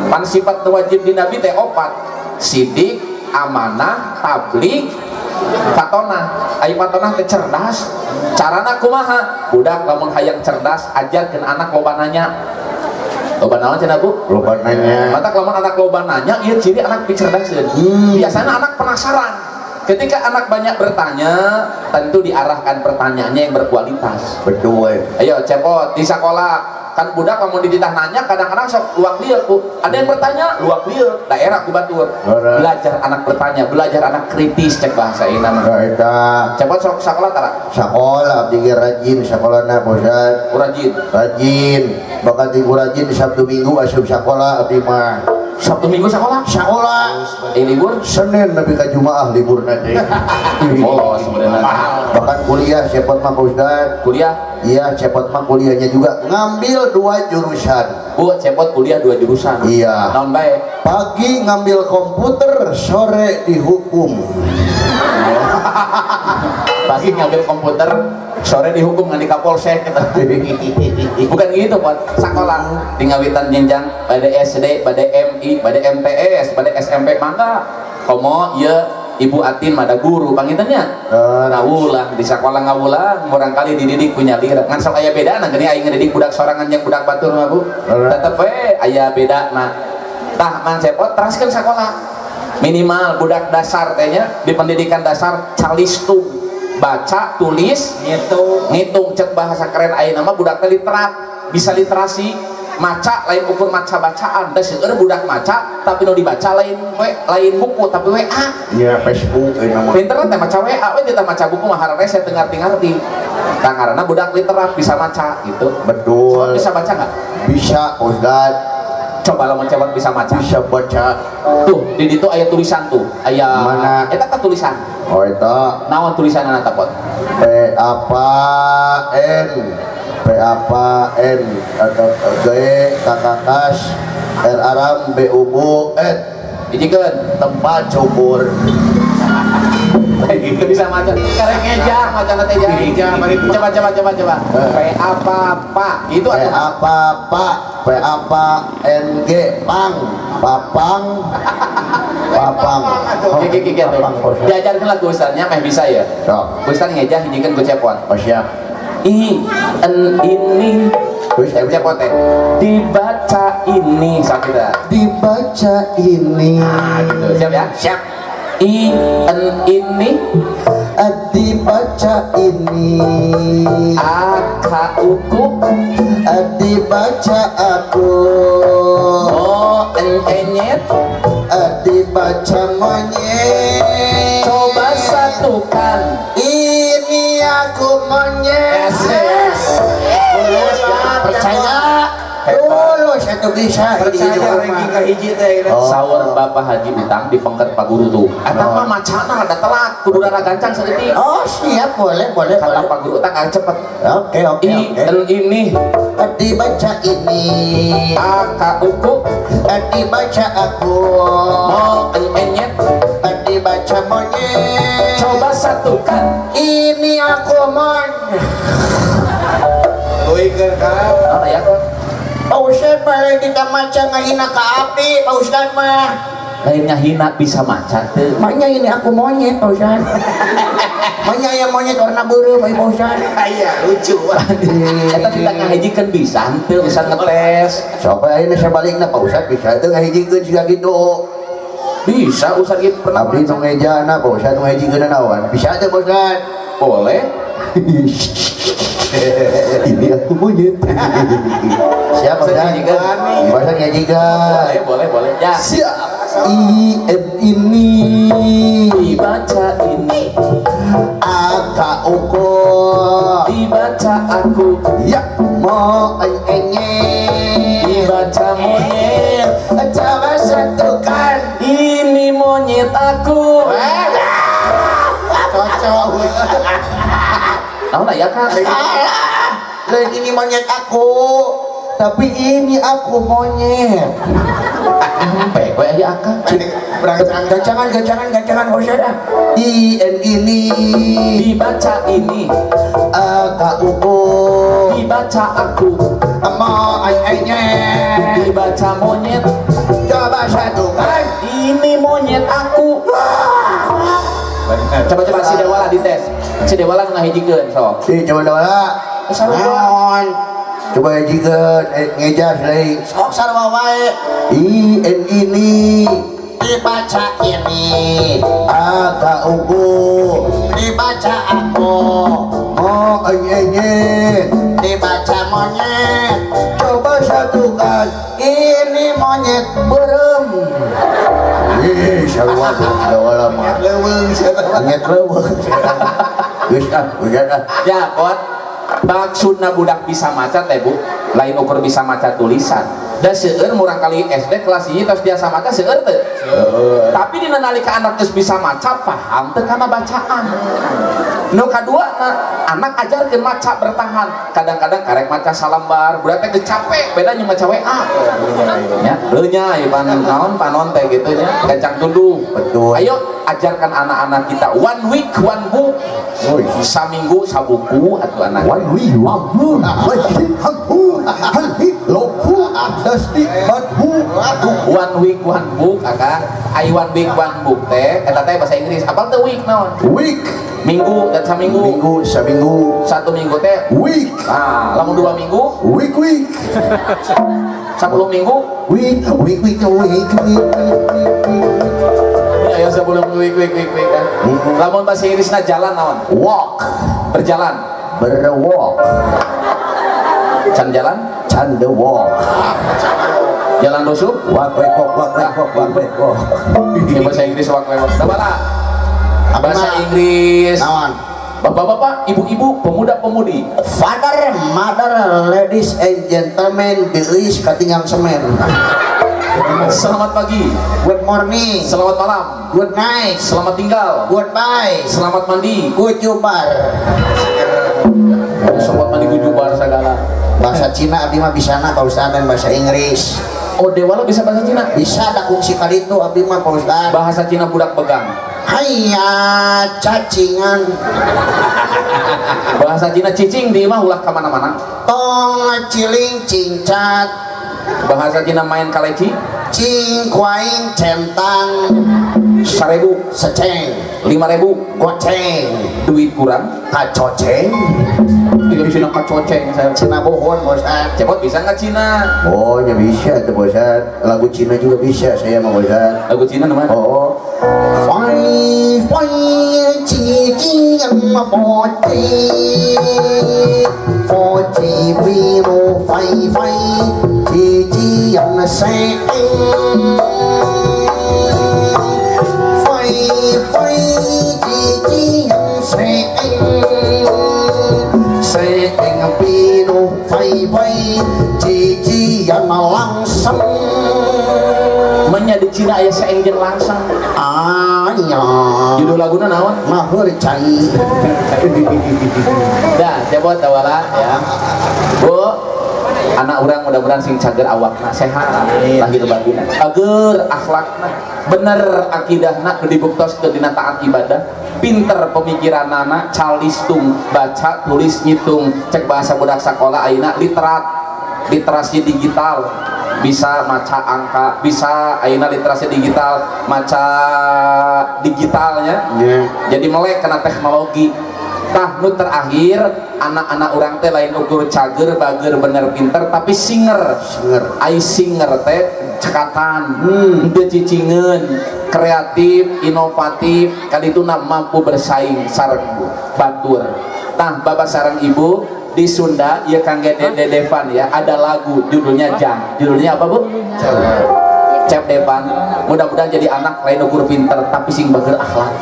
Pan sifat nu wajib di nabi teh opat: sidik, amanah, tabligh, fatonah. Ai fatonah teh cerdas. Carana kumaha? Budak lamun hayang cerdas, ajarkeun anak loba nanya. Loba naon cenah Bu? Loba nanya. Matak lamun anak loba nanya, ieu ciri anak picerdaseun. Biasana anak penasaran. Ketika anak banyak bertanya, tentu diarahkan pertanyaannya yang berkualitas. Betul. Ayo cepot di sekolah kan budak lamun dititah nanya kadang-kadang sok luak lieur Bu. Ada yang bertanya luak lieur, daerah ku batur. Belajar anak bertanya, belajar anak kritis cek bahasa ieu mah. Eta. Cepot sok sakola tara? Sakola abdi ge rajin sakolana Ustaz. Rajin. Rajin. Bakal ti rajin Sabtu Minggu asup sakola abdi mah. Sabtu Minggu sekolah? Sekolah. Libur? Senin nepi ka Jumaah libur nanti. Bolos sebenarnya. Bahkan kuliah cepot mah Ustaz. Kuliah? Iya, cepot mah kuliahnya juga ngambil 2 jurusan. Bu, cepot kuliah 2 jurusan. Iya. Tahun bae. Pagi ngambil komputer, sore dihukum. Pagi ngambil komputer, sore dihukum ngan di Kapolsek gitu. Bukan gitu, Pak. Sekolah di ngawitan jenjang pada SD, pada MI, pada MTS, pada SMP mangga. Komo ieu Ibu Atin mada guru pangintennya. Ngawulang di sekolah ngawulang murangkali dididik punya lira. Ngan sok aya bedana geuning aing ngedidik budak sorangan jeung budak batur mah Bu. Tetep we aya bedana. Tah man cepot teraskeun sekolah. Minimal budak dasar teh nya di pendidikan dasar calistung, baca, tulis, ngitung cek bahasa keren ayeuna mah budak teh literat, bisa literasi, maca lain ukur maca bacaan, teh seueur budak maca tapi nu dibaca lain we, lain buku tapi WA. Iya, Facebook ayeuna mah. Pinter teh maca WA we teh maca buku mah hararese teu ngarti-ngarti. Tah ngaranna budak literat bisa maca gitu. Betul. Sobat bisa baca enggak? Bisa, Ustaz. Coba lamun cewek bisa maca. Bisa baca. Tuh, di ditu aya tulisan tuh. Aya mana? Eta tah tulisan. Oh, eta. Naon tulisanna eta, Pot? P apa N P apa N G K K K R Aram B U B N. Dijikeun tempat cukur. Itu bisa maca. Karek ngeja macana teh ja. Coba coba coba coba. P apa pa gitu P atuh. apa pa P apa N G pang papang Papang. Oke, oke, oke. Diajarkan lah ku ustaznya meh bisa ya. Sok. Ustaz ngejah hijikeun ku cepot. Oh siap. I N ini Wis, cepot teh. Dibaca ini sakit ya. Dibaca ini. Nah, gitu. Siap ya? Siap. I N ini Dibaca ini. A K U K Dibaca aku. O N enyet Dibaca monyet. Coba satukan. Ini aku monyet. Yes. Lulus ya, percaya. Lulus satu bisa. Percaya ranking ka hiji teh. Oh. Saur Bapak Haji utang dipengker Pak Guru tuh. Eta mah macana rada telat, kudu rada gancang saeutik. Oh siap, boleh, boleh, Kata boleh. Pak Guru utang agak cepet. Oke, oke, I oke. N ini Dibaca ini. A K U K Dibaca aku. O N enyet Dibaca monyet. Coba satukan. Ini aku monyet. Leuikeun ka. Oh ya kok. Pak Ustad mah lain kita maca ngahina ka api, Pak Ustad mah. Lainnya hina bisa maca teu. Makanya ini aku monyet, Pak Ustad. Makanya yang monyet warna beureum, Pak Ustad. Iya, lucu. Eta kita ngahijikeun bisa henteu usah ngetes. Sok ayeuna sabalikna Pak Ustad bisa teu ngahijikeun siga kitu. Bisa usah gitu pernah Abdi nu ngejana Pak Ustad nu ngahijikeun naon? Bisa teu Pak Ustad? Boleh. Ini aku monyet. Siap Pak Ustad? Pak Ustad ngahijikeun. Boleh, boleh, boleh. Ya. Siap. I M ini Dibaca ini, A K U K dibaca aku, ya mo enye dibaca monyet. Coba satukan. Ini monyet aku. Cocok. Tahu lah ya kan? Salah. Lain ini monyet aku, tapi ini aku monyet. Sampai gue aja akang. Gancangan, gancangan, gancangan, Pak Ustad. I N ini Dibaca ini, A K U K dibaca aku, mo enye dibaca monyet. Coba satukan. Ini monyet aku. Coba-coba si Dewala dites. Si Dewala ngahijikeun sok. Si coba Dewala. Sarua. Coba hijikeun ngejas deui. Sok sarua wae. I N ini dibaca ini A K U K dibaca aku mo enye dibaca monyet. Coba satukan. Ini monyet beureum. Ih, sarua Dewala mah. Leuweung sia teh. Monyet leuweung. Geus ah, hujan ah. Ya, kot. Maksudna budak bisa maca teh, Bu, lain ukur bisa maca tulisan. Da seueur murang kali SD kelas 1 tos biasa maca seueur teu. Tapi dina nalika anak geus bisa maca paham teu kana bacaan. Nu kadua na, anak ajarkeun maca bertahan. Kadang-kadang karek maca salambar, budak teh geus capek, beda jeung maca WA. Ya, leunya ieu pan naon panon teh kitu nya, gancang tunduh. Betul. Ayo ajarkan anak-anak kita one week one book. Oi. Saminggu sabuku atuh anak. One week one book. One week one book akang. Ai one week one book teh eta teh bahasa Inggris. Apal teh week naon? Week. Minggu dan saminggu. Minggu saminggu. Satu minggu teh week. Nah, lamun 2 minggu week week. 10 minggu week week week week week. Ya, sebelum week week week week kan. Lamun bahasa Inggrisna jalan naon? Walk. Berjalan. Berwalk. Can jalan? Can the walk. Jalan rusuk? Walk walk walk walk walk walk walk. Ini bahasa Inggris walk walk. Nah, bahasa Inggris. Naon? Bapak-bapak, ibu-ibu, pemuda-pemudi. Father, mother, ladies and gentlemen, geus katinggang semen. Selamat pagi. Good morning. Selamat malam. Good night. Selamat tinggal. Goodbye. Selamat mandi. Good jubar. Selamat mandi gujubar segala. Bahasa Cina abdi mah bisana Pak Ustad dan bahasa Inggris. Oh, Dewala bisa bahasa Cina? Bisa da kungsi kali itu abdi mah Pak Ustad. Bahasa Cina budak begang. Hayya cacingan. Bahasa Cina cicing di imah ulah kemana-mana. Tong ciling cincat. Bahasa Cina main kaleci. Cing kuaing centang 1000 seceng 5000 goceng duit kurang kacoceng. Tiga Cina kacoceng saya. Cina bohon Pak Ustad. Cepot bisa nggak Cina? Oh ya bisa tuh Pak Ustad. Lagu Cina juga bisa saya mau Pak Ustad. Lagu Cina namanya? Oh. Fai fai ci ci yang fo ci fo ci fi ro fai fai ci ci yang se fai fai ci ci yang se se pi ro fai fai ci ci yang langsung. Menya di Cina aya saeng jeung langsung. Aya. Judul laguna naon? Mahur cai. Dah, cepot tawala ya. Bu, anak urang mudah-mudahan sing cager awakna sehat, lahir batin. Cager akhlakna, bener akidahna nu dibuktoskeun dina taat ibadah, pinter pemikiranana, calistung, baca, tulis, ngitung, cek bahasa budak sakola ayeuna literat, literasi digital. Bisa maca angka, bisa ayeuna literasi digital, maca digitalnya. Yeah. Jadi melek kena teknologi. Tah nu terakhir anak-anak urang teh lain ukur cager, bager, bener, pinter, tapi singer. Singer. Ai singer teh cekatan, henteu cicingeun, kreatif, inovatif, kadituna mampu bersaing sareng batur. Tah bapak sareng ibu di Sunda ya kangge Dede Devan ya ada lagu judulnya Jang. Judulnya apa Bu? Cep Devan. Mudah-mudahan jadi anak lain ukur pinter tapi sing bager akhlak.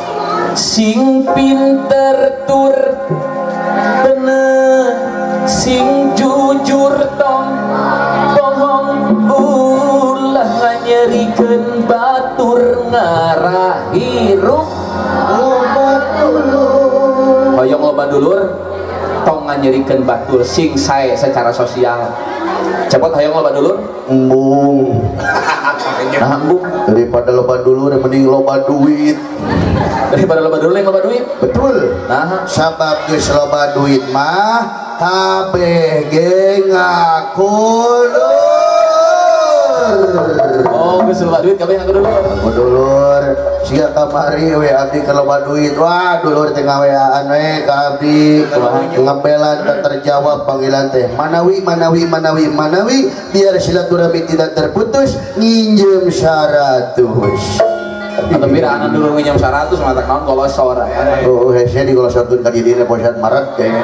Sing pinter tur bener, sing jujur tong bohong, ulah nganyerikeun batur ngarah hirup loba dulur. Hoyong loba dulur tong nganyerikeun batur sing sae secara sosial. Cepot hoyong loba dulur? Embung. Nah, embung. Daripada loba dulur mending loba duit. Daripada loba dulur loba duit. Betul. Nah, sabab geus loba duit mah kabeh ge ngaku dulur. Oh, geus loba duit kabeh ngaku dulur. Ngaku dulur. Sia kamari we abdi ke loba duit. Wah, dulur teh ngaweaan we ka abdi. Ngebelan tak terjawab panggilan teh. Manawi manawi manawi manawi biar silaturahmi tidak terputus nginjem 100. Atau pira anak dulu nginjem 100 mata naon golosor. Oh, hese di golosorkeun ka dirina Posat Maret kayaknya.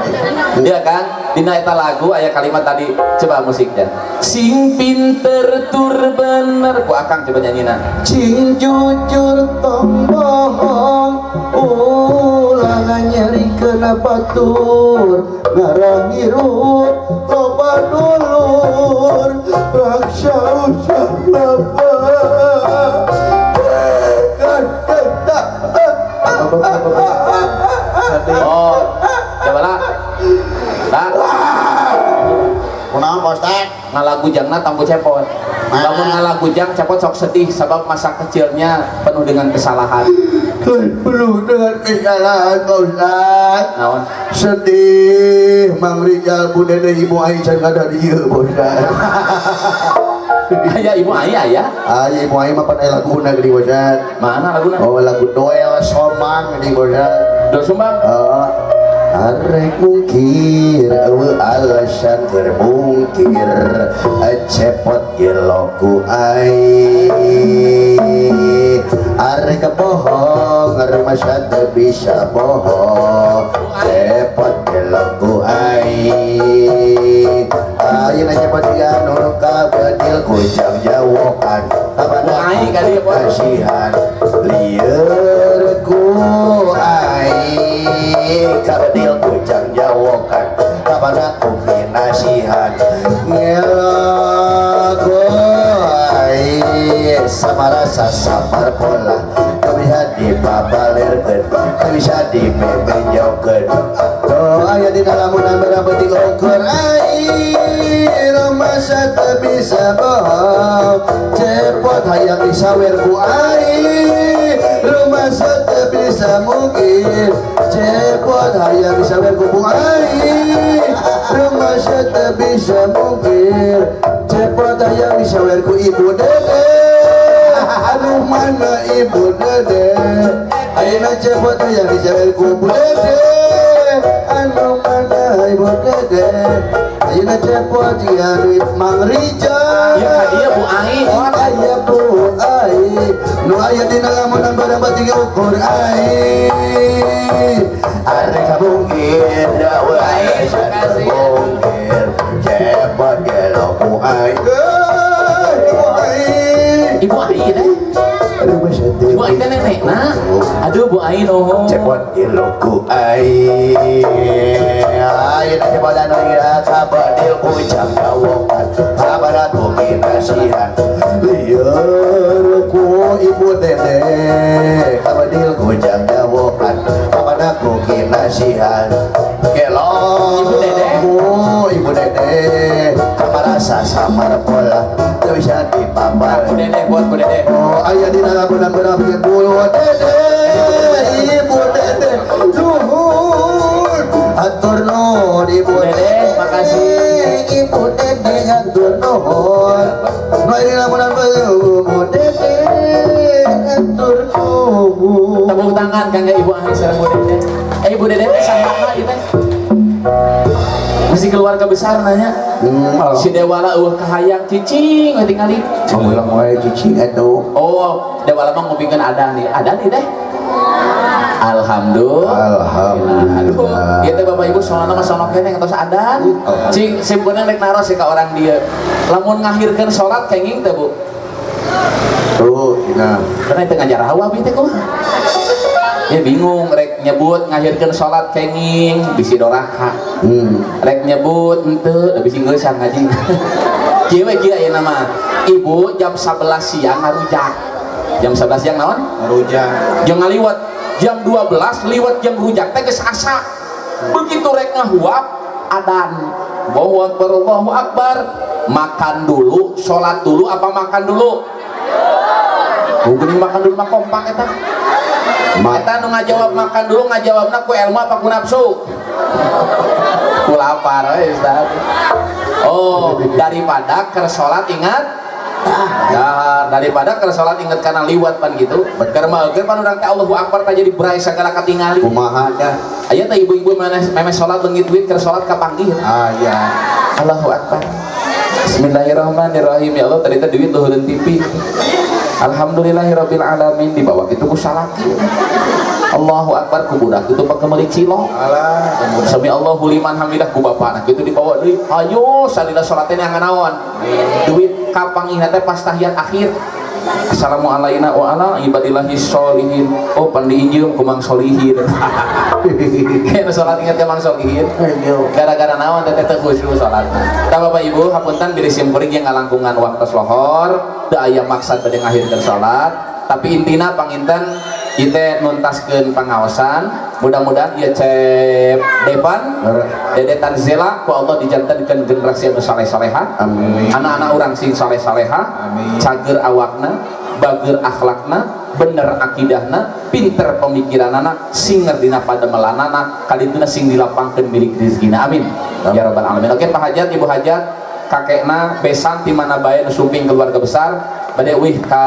Iya kan? Dina eta lagu aya kalimat tadi, coba musiknya. Sing pinter tur bener ku akang coba nyanyina. Cing jujur tong bohong, ulah nyerikeun batur, ngarah hirup loba dulur, raksa usah laba. Oh, coba lah. Lah. Kunaon Pak Ustad? Ngalagu jangna tangku cepot. Lamun ngalagu jang cepot sok sedih sebab masa kecilnya penuh dengan kesalahan. Penuh dengan kesalahan Pak Ustad. Naon? Sedih Mang Rijal Bu Dede Ibu Aisyah kada dieu Pak Ustad. Aya Ibu Ai aya? Aya Ibu Ai mah pan aya laguna geuning Pak Ustad. Mana laguna? Oh lagu Doel Somang geuning Pak Ustad. Doel Sumbang? Heeh. Arek mungkir eueuh alasan keur mungkir cepot geloku ai arek bohong rumasa teu bisa bohong cepot geloku ai ayeuna cepot dia nu kabedil kujang jawokan Ku ai ka dieu kasihan lieur ku ai kabedil kujang jawokan kapan aku pinasihan ngelak ai sama rasa samar pola bisa dipabalirkeun bisa dipebenjokeun oh aya dina lamunan berapeuting ukur ai rumasa teu bisa bohong cepot hayang disawer ku ai rumasa teu bisa mungkin cepot hayang disawer ku ai rumasa teu bisa mungkin cepot hayang disawer ku ibu dede. Anu mana Ibu Dede ayeuna cepot hayang dijawer ku Bu Dede anu mana Ibu Dede ayeuna cepot jiga duit Mang Rijal ya ka dieu Bu Ai aya Bu Ai nu aya dina lamunan barang bati ukur ai arek kabungkir dawa Ai, makasih. bungkir cepot gelo Bu Ai Ibu Ai Ibu Ai teh Ibu Ai teh nenekna aduh Bu Ai nuhun cepot gelo ku ai ayeuna cepot anu ieu kabadil ku jam kawokan kabarat ku kinasihan lieur ku Ibu Dede kabadil ku jam kawokan kabarat ku kinasihan gelo Ibu Dede. ku Ibu Dede kamarasa samar pola teu bisa dipapar Bu Dede buat Bu Dede Oh, ayah di dalam bulan berapa Ibu Dede, Ibu Dede, nuhun, atur nuhun, Ibu Dede, Dede, makasih. Ibu Dede, atur nuhun. Nah, ini dalam bulan Ibu Dede, atur nuhun. Tepuk tangan kangge Ibu Ai sareng Bu Dede. Ibu Dede teh saha ieu teh? Masih keluarga besar nanya. Si Dewala eueuh kahayang cicing we tingali. Ngulang wae cicing atuh. Oh, Dewala mah ngupingkeun adan nih. Adan ieu teh. Alhamdulillah. Alhamdulillah. Aduh, ieu teh Bapak Ibu soalna mah sono keneh atos adan. Cing simpeunna rek naros ka orang dieu. Lamun ngahirkeun salat kenging teh, Bu? Tuh, cenah. Karena itu ngajar hawa abi teh kumaha. Ya bingung rek nyebut ngahirkeun salat kenging bisi doraka. Rek nyebut henteu da bisi ngeusan ngaji. Kieu we kieu ayeuna mah. Ibu jam 11 siang ngarujak. Jam 11 siang naon? Ngarujak. Jeung ngaliwat jam 12 liwat jam rujak teh geus asa. Begitu rek ngahuap adan. Allahu akbar Allahu akbar. Makan dulu, salat dulu apa makan dulu? Geuning makan dulu mah kompak eta. Eta nu ngajawab makan dulu ngajawabna ku ilmu apa ku nafsu? Ku lapar we Ustaz. Oh, daripada keur salat ingat dahar, daripada keur salat ingat kana liwat pan gitu. Keur mah pan urang teh Allahu akbar teh jadi bray sagala katingali. Kumaha dah? Aya teh ibu-ibu memeh salat leungit duit keur salat kapanggih. Aya. Allahu akbar. Bismillahirrahmanirrahim. Ya Allah tadi teh duit luhureun TV. Alhamdulillahirabbil alamin dibawa kitu ku salaki. Allahu akbar ku budak kitu pake meuli cilok. Alah, sami Allahu liman hamidah ku bapana kitu dibawa deui. Ayo salila salat teh naon? Duit kapanggihna teh pas tahiyat akhir. Assalamualaikum wa ala ibadillahi sholihin. Oh pan diinjeum ku Mang Solihin. Kayak salat ingat ka Mang Solihin. Gara-gara naon teh teh khusyuk salatna. Tah Bapak Ibu hapunten bilih simkuring yang ngalangkungan waktos lohor, teu aya maksad bade ngahirkeun salat, tapi intina panginten ieu teh nuntaskeun pangaosan. Mudah-mudahan ieu Cep Devan, Dede Tanzila ku Allah dijantenkeun generasi anu saleh-salehah. Amin. Anak-anak urang sing saleh-salehah, cager awakna, bager akhlakna, bener akidahna, pinter pemikiranana, sing ngerdina pademelanana, kadituna sing dilapangkeun milik rezekina. Amin. Ya rabbal alamin. Oke Pak Hajat, Ibu Hajat, kakekna besan ti mana bae nu sumping keluarga besar, bade uih ka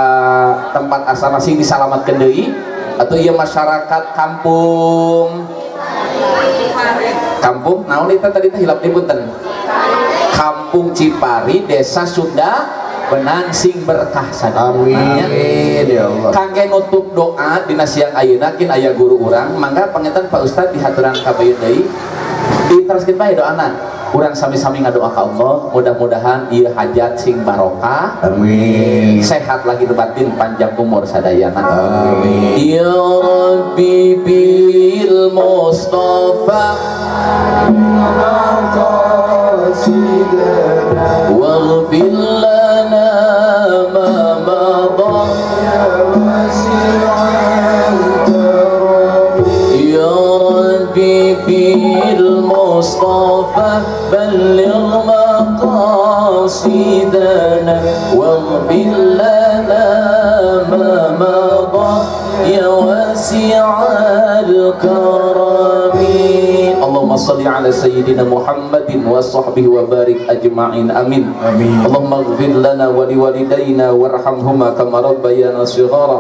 tempat asalna sing disalamatkeun deui atau ieu masyarakat kampung kampung naon eta tadi teh hilap deui punten. Kampung Cipari, Desa Sunda Benang sing berkah sadayana. Amin ya Allah. Kangge nutup doa dina siang ayeuna kin aya guru urang, mangga panginten Pak Ustad dihaturan ka bayu deui. Diteruskeun bae doana. Urang sami-sami ngadoa ka Allah, mudah-mudahan ieu hajat sing barokah. Amin. Sehat lahir batin, panjang umur sadayana. Amin. Ya Rabbi bil Mustafa waghfir lana ma madha ya Rabbi bil Mustafa balligh maqasidana waghfir lana ma madha ya wasi'al karami. Allahumma Allahumma salli ala sayyidina Muhammadin wa sahbihi wa barik ajma'in. Amin. Amin. Allahumma ighfir lana wa liwalidayna warhamhuma kama rabbayana shighara.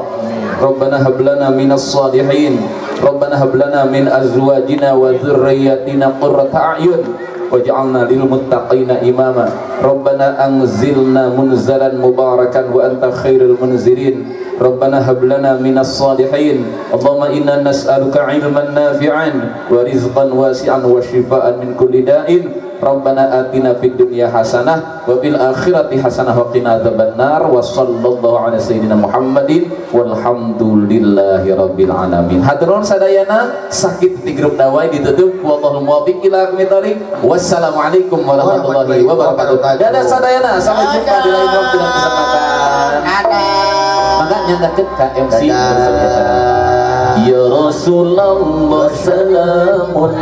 Rabbana hab lana minas salihin. Rabbana hab lana min azwajina wa dhurriyyatina qurrata a'yun waj'alna lil muttaqina imama. Rabbana anzilna munzalan mubarakan wa anta khairul munzilin. Rabbana hab lana minas salihin. Allahumma inna nas'aluka ilman nafi'an wa rizqan wasi'an wa shifaan min kulli da'in. Rabbana atina fid dunya hasanah wa fil akhirati hasanah wa qina adzabannar. Wa sallallahu ala sayyidina Muhammadin walhamdulillahi rabbil alamin. Haturun sadayana, sakit di grup dawai ditutup. Wallahul muwaffiq ila aqwamit thoriq. Wassalamualaikum warahmatullahi wabarakatuh. Dadah sadayana, sampai jumpa di lain waktu dan kesempatan. Maka nyanggakeun ka MC. Dadah. Ya Rasulullah salamun.